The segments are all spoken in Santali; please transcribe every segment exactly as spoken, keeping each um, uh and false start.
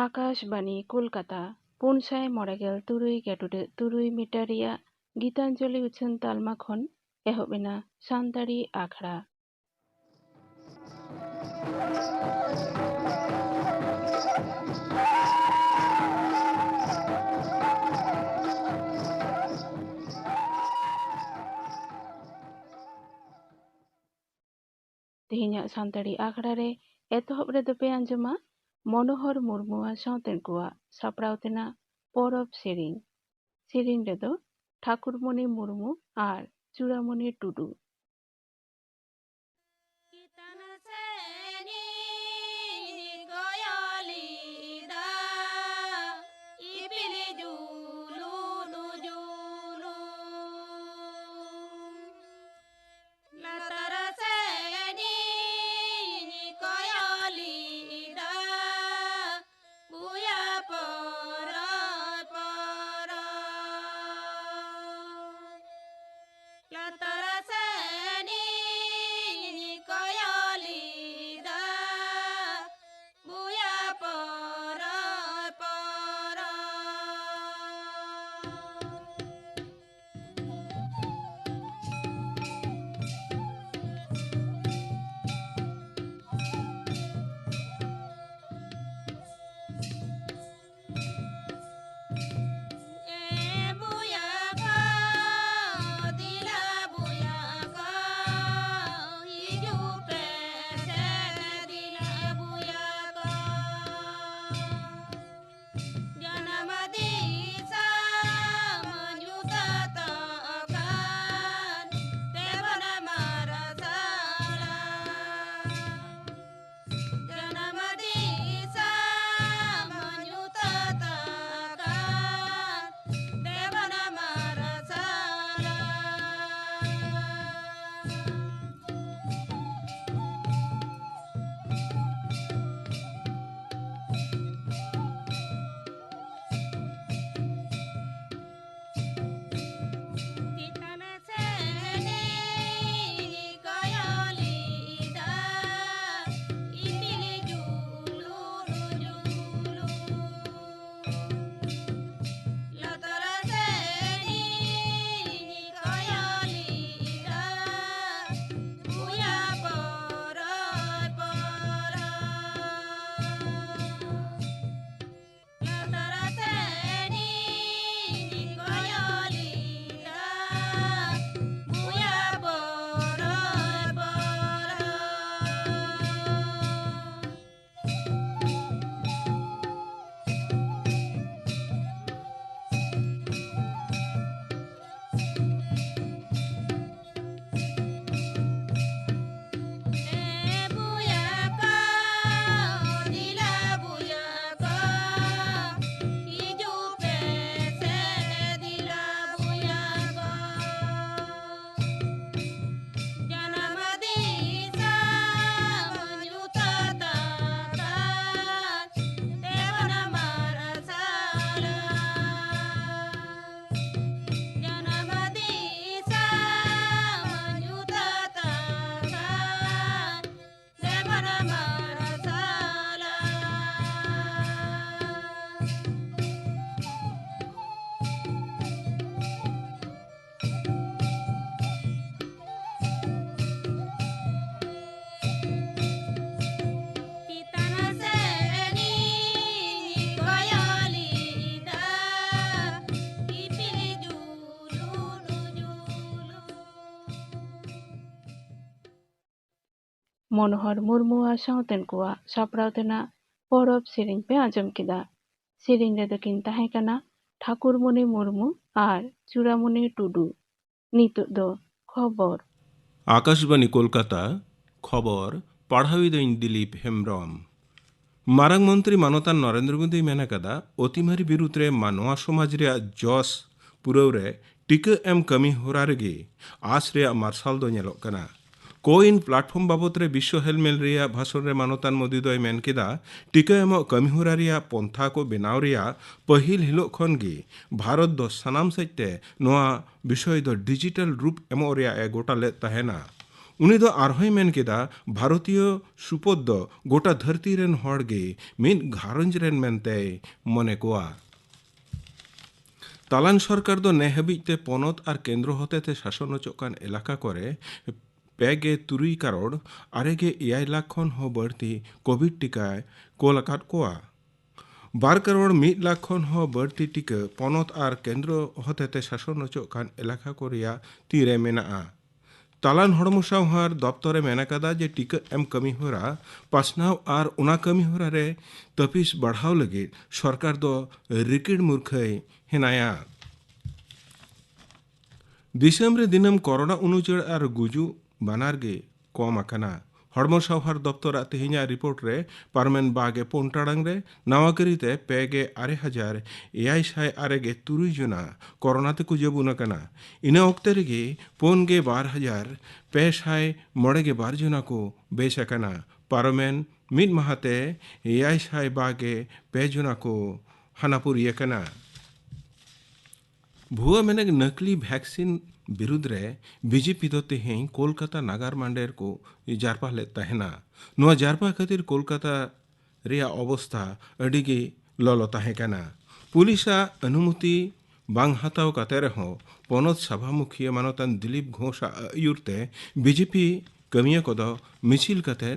ᱟᱠᱟᱥᱵᱟᱱᱤ ᱠᱳᱞᱠᱟᱛᱟ, ᱯᱩᱱ ᱥᱟᱭ ᱢᱚᱬᱮ ᱜᱮᱞ ᱛᱩᱨᱩᱭ ᱜᱮᱴᱩᱰᱟᱹᱜ ᱛᱩᱨᱩᱭ ᱢᱤᱴᱟᱨ ᱨᱮᱭᱟᱜ ᱜᱤᱛᱟᱧᱡᱚᱞᱤ ᱩᱪᱷᱟᱹᱱ ᱛᱟᱞᱢᱟ ᱠᱷᱚᱱ ᱮᱦᱚᱵ ᱮᱱᱟ ᱥᱟᱱᱛᱟᱲᱤ ᱟᱠᱷᱲᱟ᱾ ᱛᱮᱦᱮᱧᱟᱜ ᱥᱟᱱᱛᱟᱲᱤ ᱟᱠᱷᱲᱟ ᱨᱮ ᱮᱛᱚᱦᱚᱵ ᱨᱮᱫᱚ ᱯᱮ ᱟᱸᱡᱚᱢᱟ ᱢᱚᱱᱳᱦᱚᱨ ᱢᱩᱨᱢᱩᱣᱟᱜ ᱥᱟᱶᱛᱮᱱ ᱠᱚᱣᱟᱜ ᱥᱟᱯᱲᱟᱣ ᱛᱮᱱᱟᱜ ᱯᱚᱨᱚᱵᱽ ᱥᱮᱨᱮᱧ᱾ ᱥᱮᱨᱮᱧ ᱨᱮᱫᱚ ᱴᱷᱟᱠᱩᱨᱢᱚᱱᱤ ᱢᱩᱨᱢᱩ ᱟᱨ ᱪᱩᱲᱟᱢᱚᱱᱤ ᱴᱩᱰᱩ᱾ ᱪᱮᱛᱟᱱ ᱥᱮᱱᱤᱧ ᱠᱚᱭᱚᱞᱤᱫᱟ, ᱤᱯᱤᱞ ᱡᱩᱞᱩ ᱫᱩᱡᱩᱞᱩ᱾ ᱞᱟᱛᱟᱨ ᱥᱮᱱᱤᱧ ᱠᱚᱭᱚᱞᱤᱫᱟ, ᱯᱩᱭᱟ ᱯᱚᱨᱚᱭ ᱯᱚᱨᱚᱭ᱾ ᱞᱟᱛᱟᱨ ᱥᱮᱱ ᱢᱚᱱᱳᱦᱚᱨ ᱢᱩᱨᱢᱩ ᱟᱨ ᱥᱟᱶᱛᱮᱱ ᱠᱚᱣᱟᱜ ᱥᱟᱯᱲᱟᱣ ᱛᱮᱱᱟᱜ ᱯᱚᱨᱚᱵᱽ ᱥᱮᱨᱮᱧ ᱯᱮ ᱟᱸᱡᱚᱢ ᱠᱮᱫᱟ᱾ ᱥᱮᱨᱮᱧ ᱨᱮᱫᱚ ᱠᱤᱱ ᱛᱟᱦᱮᱸ ᱠᱟᱱᱟ ᱴᱷᱟᱠᱩᱨᱢᱩᱱᱤ ᱢᱩᱨᱢᱩ ᱟᱨ ᱪᱩᱨᱟᱢᱩᱱᱤ ᱴᱩᱰᱩ᱾ ᱱᱤᱛᱚᱜ ᱫᱚ ᱠᱷᱚᱵᱚᱨ᱾ ᱟᱠᱟᱥᱵᱟᱱᱤ ᱠᱳᱞᱠᱟᱛᱟ, ᱠᱷᱚᱵᱚᱨ ᱯᱟᱲᱦᱟᱣᱤᱫᱟᱹᱧ ᱫᱤᱞᱤᱯ ᱦᱮᱢᱵᱽᱨᱚᱢ᱾ ᱢᱟᱨᱟᱝ ᱢᱚᱱᱛᱨᱤ ᱢᱟᱱᱚᱛᱟᱱ ᱱᱚᱨᱮᱱᱫᱨᱚ ᱢᱳᱫᱤᱭ ᱢᱮᱱ ᱟᱠᱟᱫᱟ, ᱚᱛᱤᱢᱟᱨᱤ ᱵᱤᱨᱩᱫᱽ ᱨᱮ ᱢᱟᱱᱣᱟ ᱥᱚᱢᱟᱡᱽ ᱨᱮᱭᱟᱜ ᱡᱚᱥ ᱯᱩᱨᱟᱹᱣ ᱨᱮ ᱴᱤᱠᱟᱹ ᱮᱢ ᱠᱟᱹᱢᱤ ᱦᱚᱨᱟ ᱨᱮᱜᱮ ᱟᱸᱥ ᱨᱮᱭᱟᱜ ᱢᱟᱨᱥᱟᱞ ᱫᱚ ᱧᱮᱞᱚᱜ ᱠᱟᱱᱟ᱾ ᱠᱳ-ᱣᱤᱱ ᱯᱞᱟᱴᱯᱷᱚᱨᱢ ᱵᱟᱵᱚᱛ ᱨᱮ ᱵᱤᱥᱣᱚ ᱦᱮᱞᱢᱮᱞ ᱨᱮᱭᱟᱜ ᱵᱷᱟᱥᱚᱱ ᱨᱮ ᱢᱟᱱᱚᱛᱟᱱ ᱢᱳᱫᱤ ᱫᱚᱭ ᱢᱮᱱ ᱠᱮᱫᱟ, ᱴᱤᱠᱟᱹ ᱮᱢᱚᱜ ᱠᱟᱹᱢᱤ ᱦᱚᱨᱟ ᱨᱮᱭᱟᱜ ᱯᱚᱱᱛᱷᱟ ᱠᱚ ᱵᱮᱱᱟᱣ ᱨᱮᱭᱟᱜ ᱯᱟᱹᱦᱤᱞ ᱦᱤᱞᱳᱜ ᱠᱷᱚᱱ ᱜᱮ ᱵᱷᱟᱨᱚᱛ ᱫᱚ ᱥᱟᱱᱟᱢ ᱥᱮᱫ ᱛᱮ ᱱᱚᱣᱟ ᱵᱤᱥᱚᱭ ᱫᱚ ᱰᱤᱡᱤᱴᱟᱞ ᱨᱩᱯ ᱮᱢᱚᱜ ᱨᱮᱭᱟᱜ ᱮ ᱜᱚᱴᱟ ᱞᱮᱫ ᱛᱟᱦᱮᱱᱟ᱾ ᱩᱱᱤ ᱫᱚ ᱟᱨᱦᱚᱸᱭ ᱢᱮᱱ ᱠᱮᱫᱟ, ᱵᱷᱟᱨᱚᱛᱤᱭᱚ ᱥᱩᱯᱚᱫ ᱫᱚ ᱜᱚᱴᱟ ᱫᱷᱟᱹᱨᱛᱤ ᱨᱮᱱ ᱦᱚᱲ ᱜᱮ ᱢᱤᱫ ᱜᱷᱟᱨᱚᱸᱡᱽ ᱨᱮᱱ ᱢᱮᱱᱛᱮᱭ ᱢᱚᱱᱮ ᱠᱚᱣᱟ᱾ ᱛᱟᱞᱟᱱ ᱥᱚᱨᱠᱟᱨ ᱫᱚ ᱱᱮ ᱦᱟᱹᱵᱤᱡ ᱛᱮ ᱯᱚᱱᱚᱛ ᱟᱨ ᱠᱮᱱᱫᱨᱚ ᱦᱚᱛᱮᱛᱮ ᱥᱟᱥᱚᱱ ᱚᱪᱚᱜ ᱠᱟᱱ ᱮᱞᱟᱠᱟ ᱠᱚᱨᱮ ᱯᱮ ᱜᱮ ᱛᱩᱨᱩᱭ ᱠᱟᱨᱳᱲ ᱟᱨᱮ ᱜᱮ ᱮᱭᱟᱭ ᱞᱟᱠᱷ ᱠᱷᱚᱱ ᱦᱚᱸ ᱵᱟᱹᱲᱛᱤ ᱠᱳᱵᱷᱤᱰ ᱴᱤᱠᱟᱭ ᱠᱳᱞ ᱟᱠᱟᱫ ᱠᱚᱣᱟ᱾ ᱵᱟᱨ ᱠᱟᱨᱳᱲ ᱢᱤᱫ ᱞᱟᱠᱷ ᱠᱷᱚᱱ ᱦᱚᱸ ᱵᱟᱹᱲᱛᱤ ᱴᱤᱠᱟᱹ ᱯᱚᱱᱚᱛ ᱟᱨ ᱠᱮᱱᱫᱨᱚ ᱦᱚᱛᱮᱛᱮ ᱥᱟᱥᱚᱱ ᱚᱪᱚᱜ ᱠᱟᱱ ᱮᱞᱟᱠᱟ ᱠᱚ ᱨᱮᱭᱟᱜ ᱛᱤᱨᱮ ᱢᱮᱱᱟᱜᱼᱟ᱾ ᱛᱟᱞᱟᱱ ᱦᱚᱲᱢᱚ ᱥᱟᱶᱦᱟᱨ ᱫᱚᱯᱛᱚᱨ ᱮ ᱢᱮᱱ ᱟᱠᱟᱫᱟ ᱡᱮ ᱴᱤᱠᱟᱹ ᱮᱢ ᱠᱟᱹᱢᱤ ᱦᱚᱨᱟ ᱯᱟᱥᱱᱟᱣ ᱟᱨ ᱚᱱᱟ ᱠᱟᱹᱢᱤ ᱦᱚᱨᱟ ᱨᱮ ᱛᱟᱹᱯᱤᱥ ᱵᱟᱲᱦᱟᱣ ᱞᱟᱹᱜᱤᱫ ᱥᱚᱨᱠᱟᱨ ᱫᱚ ᱨᱤᱠᱤᱲ ᱢᱩᱨᱠᱷᱟᱹᱭ ᱦᱮᱱᱟᱭᱟ᱾ ᱫᱤᱥᱚᱢ ᱨᱮ ᱫᱤᱱᱟᱹᱢ ᱠᱚᱨᱳᱱᱟ ᱩᱱᱩᱪᱟᱹᱲ ᱟᱨ ᱜᱩᱡᱩᱜ ᱵᱟᱱᱟᱨ ᱜᱮ ᱠᱚᱢ ᱟᱠᱟᱱᱟ᱾ ᱦᱚᱲᱢᱚ ᱥᱟᱶᱦᱟᱨ ᱫᱚᱯᱛᱚᱨᱟᱜ ᱛᱮᱦᱮᱧᱟᱜ ᱨᱤᱯᱳᱨᱴ ᱨᱮ ᱯᱟᱨᱚᱢᱮᱱ ᱵᱟᱜᱮ ᱯᱩᱱ ᱴᱟᱲᱟᱝ ᱨᱮ ᱱᱟᱣᱟ ᱠᱟᱹᱨᱤᱛᱮ ᱯᱮ ᱜᱮ ᱟᱨᱮ ᱦᱟᱡᱟᱨ ᱮᱭᱟᱭ ᱥᱟᱭ ᱟᱨᱮ ᱜᱮ ᱛᱩᱨᱩᱭ ᱡᱚᱱᱟ ᱠᱚᱨᱳᱱᱟ ᱛᱮᱠᱚ ᱡᱟᱹᱵᱩᱱ ᱟᱠᱟᱱᱟ᱾ ᱤᱱᱟᱹ ᱚᱠᱛᱮ ᱨᱮᱜᱮ ᱯᱩᱱ ᱜᱮ ᱵᱟᱨ ᱦᱟᱡᱟᱨ ᱯᱮ ᱥᱟᱭ ᱢᱚᱬᱮ ᱜᱮ ᱵᱟᱨ ᱡᱚᱱᱟ ᱠᱚ ᱵᱮᱥ ᱟᱠᱟᱱᱟ᱾ ᱯᱟᱨᱚᱢᱮᱱ ᱢᱤᱫ ᱢᱟᱦᱟᱛᱮ ᱮᱭᱟᱭ ᱥᱟᱭ ᱵᱟᱜᱮ ᱯᱮ ᱡᱚᱱᱟ ᱠᱚ ᱦᱟᱱᱟᱯᱩᱨᱤ ᱟᱠᱟᱱᱟ᱾ ᱵᱷᱩᱣᱟᱹ ᱢᱮᱱᱮᱠ ᱱᱟᱠᱞᱤ ᱵᱷᱮᱠᱥᱤᱱ ᱵᱤᱨᱩᱫᱽ ᱨᱮ ᱵᱤᱡᱮᱯᱤ ᱫᱚ ᱛᱮᱦᱮᱧ ᱠᱳᱞᱠᱟᱛᱟ ᱱᱟᱜᱟᱨ ᱢᱟᱱᱰᱮᱨ ᱠᱚ ᱡᱟᱨᱯᱟ ᱞᱮᱫ ᱛᱟᱦᱮᱱᱟ᱾ ᱱᱚᱣᱟ ᱡᱟᱨᱯᱟ ᱠᱷᱟᱹᱛᱤᱨ ᱠᱳᱞᱠᱟᱛᱟ ᱨᱮᱭᱟᱜ ᱚᱵᱚᱥᱛᱷᱟ ᱟᱹᱰᱤ ᱜᱮ ᱞᱚᱞᱚ ᱛᱟᱦᱮᱸ ᱠᱟᱱᱟ᱾ ᱯᱩᱞᱤᱥᱟᱜ ᱚᱱᱩᱢᱚᱛᱤ ᱵᱟᱝ ᱦᱟᱛᱟᱣ ᱠᱟᱛᱮ ᱨᱮᱦᱚᱸ ᱯᱚᱱᱚᱛ ᱥᱚᱵᱷᱟ ᱢᱩᱠᱷᱤᱭᱟᱹ ᱢᱟᱱᱚᱛᱟᱱ ᱫᱤᱞᱤᱯ ᱜᱷᱳᱥᱟᱜ ᱟᱹᱭᱩᱨ ᱛᱮ ᱵᱤᱡᱮᱯᱤ ᱠᱟᱹᱢᱤᱭᱟᱹ ᱠᱚᱫᱚ ᱢᱤᱪᱷᱤᱞ ᱠᱟᱛᱮ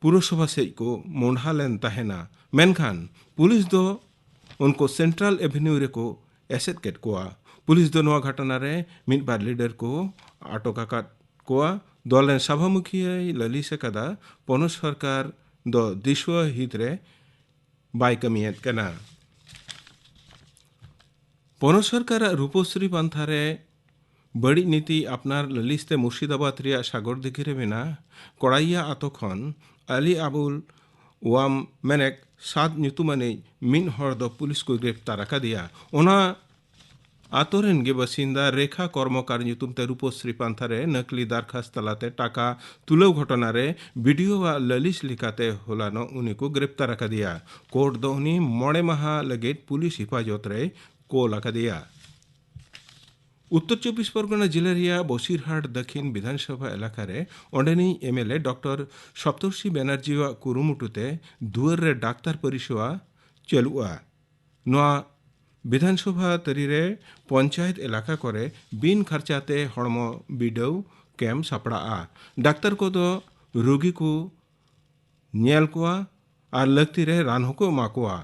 ᱯᱩᱨᱚᱥᱚᱵᱷᱟ ᱥᱮᱫ ᱠᱚ ᱢᱚᱸᱰᱦᱟ ᱞᱮᱱ ᱛᱟᱦᱮᱱᱟ᱾ ᱢᱮᱱᱠᱷᱟᱱ ᱯᱩᱞᱤᱥ ᱫᱚ ᱩᱱᱠᱩ ᱥᱮᱱᱴᱨᱟᱞ ᱮᱵᱷᱮᱱᱤᱭᱩ ᱨᱮᱠᱚ ᱮᱥᱮᱫ ᱠᱮᱫ ᱠᱚᱣᱟ᱾ ᱯᱩᱞᱤᱥ ᱫᱚ ᱱᱚᱣᱟ ᱜᱷᱚᱴᱚᱱᱟ ᱨᱮ ᱢᱤᱫ ᱵᱟᱨ ᱞᱤᱰᱟᱨ ᱠᱚ ᱟᱴᱚᱠ ᱟᱠᱟᱫ ᱠᱚᱣᱟ᱾ ᱫᱚᱞ ᱨᱮᱱ ᱥᱟᱵᱷᱟ ᱢᱩᱠᱷᱤᱭᱟᱹᱭ ᱞᱟᱹᱞᱤᱥ ᱟᱠᱟᱫᱟ, ᱯᱚᱱᱚᱛ ᱥᱚᱨᱠᱟᱨ ᱫᱚ ᱫᱤᱥᱩᱣᱟᱹ ᱦᱤᱛ ᱨᱮ ᱵᱟᱭ ᱠᱟᱹᱢᱤᱭᱮᱫ ᱠᱟᱱᱟ᱾ ᱯᱚᱱᱚᱛ ᱥᱚᱨᱠᱟᱨᱟᱜ ᱨᱩᱯᱚᱥᱨᱤ ᱯᱟᱱᱛᱷᱟ ᱨᱮ ᱵᱟᱹᱲᱤᱡ ᱱᱤᱛᱤ ᱟᱯᱱᱟᱨ ᱞᱟᱹᱞᱤᱥ ᱛᱮ ᱢᱩᱨᱥᱤᱫᱟᱵᱟᱫᱽ ᱨᱮᱭᱟᱜ ᱥᱟᱜᱚᱨ ᱫᱤᱜᱷᱤ ᱨᱮ ᱢᱮᱱᱟᱜ ᱠᱚᱲᱟᱭᱭᱟ ᱟᱛᱳ ᱠᱷᱚᱱ ᱟᱞᱤ ᱟᱵᱩᱞ ᱣᱟᱢ ᱢᱮᱱᱮᱠ ᱥᱟᱫ ᱧᱩᱛᱩᱢᱟᱱᱤᱡ ᱢᱤᱫ ᱦᱚᱲ ᱫᱚ ᱯᱩᱞᱤᱥ ᱠᱚ ᱜᱨᱮᱯᱛᱟᱨ ᱟᱠᱟᱫᱮᱭᱟ᱾ ᱚᱱᱟ ᱟᱛᱳ ᱨᱮᱱ ᱜᱮ ᱵᱟᱥᱤᱱᱫᱟ ᱨᱮᱠᱷᱟ ᱠᱚᱨᱢᱚᱠᱟᱨ ᱧᱩᱛᱩᱢ ᱛᱮ ᱨᱩᱯᱚᱥᱨᱤ ᱯᱟᱱᱛᱷᱟ ᱨᱮ ᱱᱟᱠᱞᱤ ᱫᱟᱨᱠᱷᱟᱥᱛ ᱛᱟᱞᱟᱛᱮ ᱴᱟᱠᱟ ᱛᱩᱞᱟᱹᱣ ᱜᱷᱚᱴᱚᱱᱟ ᱨᱮ ᱵᱤᱰᱤᱳ ᱟᱜ ᱞᱟᱹᱞᱤᱥ ᱞᱮᱠᱟᱛᱮ ᱦᱚᱞᱟᱱᱚᱜ ᱩᱱᱤ ᱠᱚ ᱜᱨᱮᱯᱛᱟᱨ ᱟᱠᱟᱫᱮᱭᱟ᱾ ᱠᱳᱨᱴ ᱫᱚ ᱩᱱᱤ ᱢᱚᱬᱮ ᱢᱟᱦᱟ ᱞᱟᱹᱜᱤᱫ ᱯᱩᱞᱤᱥ ᱦᱮᱯᱷᱟᱡᱚᱛ ᱨᱮᱭ ᱠᱳᱞ ᱟᱠᱟᱫᱮᱭᱟ᱾ ᱩᱛᱛᱚᱨ ᱪᱚᱵᱵᱤᱥ ᱯᱚᱨᱜᱚᱱᱟ ᱡᱤᱞᱟᱹ ᱨᱮᱭᱟᱜ ᱵᱚᱥᱤᱨᱦᱟᱴ ᱫᱟᱹᱠᱷᱤᱱ ᱵᱤᱫᱷᱟᱱᱥᱚᱵᱷᱟ ᱮᱞᱟᱠᱟ ᱨᱮ ᱚᱸᱰᱮᱱᱤᱡ ᱮᱢᱮᱞᱮ ᱰᱚᱠᱴᱚᱨ ᱥᱚᱯᱛᱚᱨᱥᱤ ᱵᱮᱱᱟᱨᱡᱤᱣᱟᱜ ᱠᱩᱨᱩᱢᱩᱴᱩ ᱛᱮ ᱫᱩᱣᱟᱹᱨ ᱨᱮ ᱰᱟᱠᱛᱟᱨ ᱯᱚᱨᱤᱥᱮᱵᱟ ᱪᱟᱹᱞᱩᱜᱼᱟ᱾ ᱱᱚᱣᱟ ᱵᱤᱫᱷᱟᱱᱥᱚᱵᱷᱟ ᱛᱟᱹᱨᱤ ᱨᱮ ᱯᱚᱧᱪᱟᱭᱮᱛ ᱮᱞᱟᱠᱟ ᱠᱚᱨᱮ ᱵᱤᱱ ᱠᱷᱟᱨᱪᱟ ᱛᱮ ᱦᱚᱲᱢᱚ ᱵᱤᱰᱟᱹᱣ ᱠᱮᱢᱯ ᱥᱟᱯᱲᱟᱜᱼᱟ᱾ ᱰᱟᱠᱛᱟᱨ ᱠᱚᱫᱚ ᱨᱳᱜᱤ ᱠᱚ ᱧᱮᱞ ᱠᱚᱣᱟ ᱟᱨ ᱞᱟᱹᱠᱛᱤ ᱨᱮ ᱨᱟᱱ ᱦᱚᱸᱠᱚ ᱮᱢᱟ ᱠᱚᱣᱟ᱾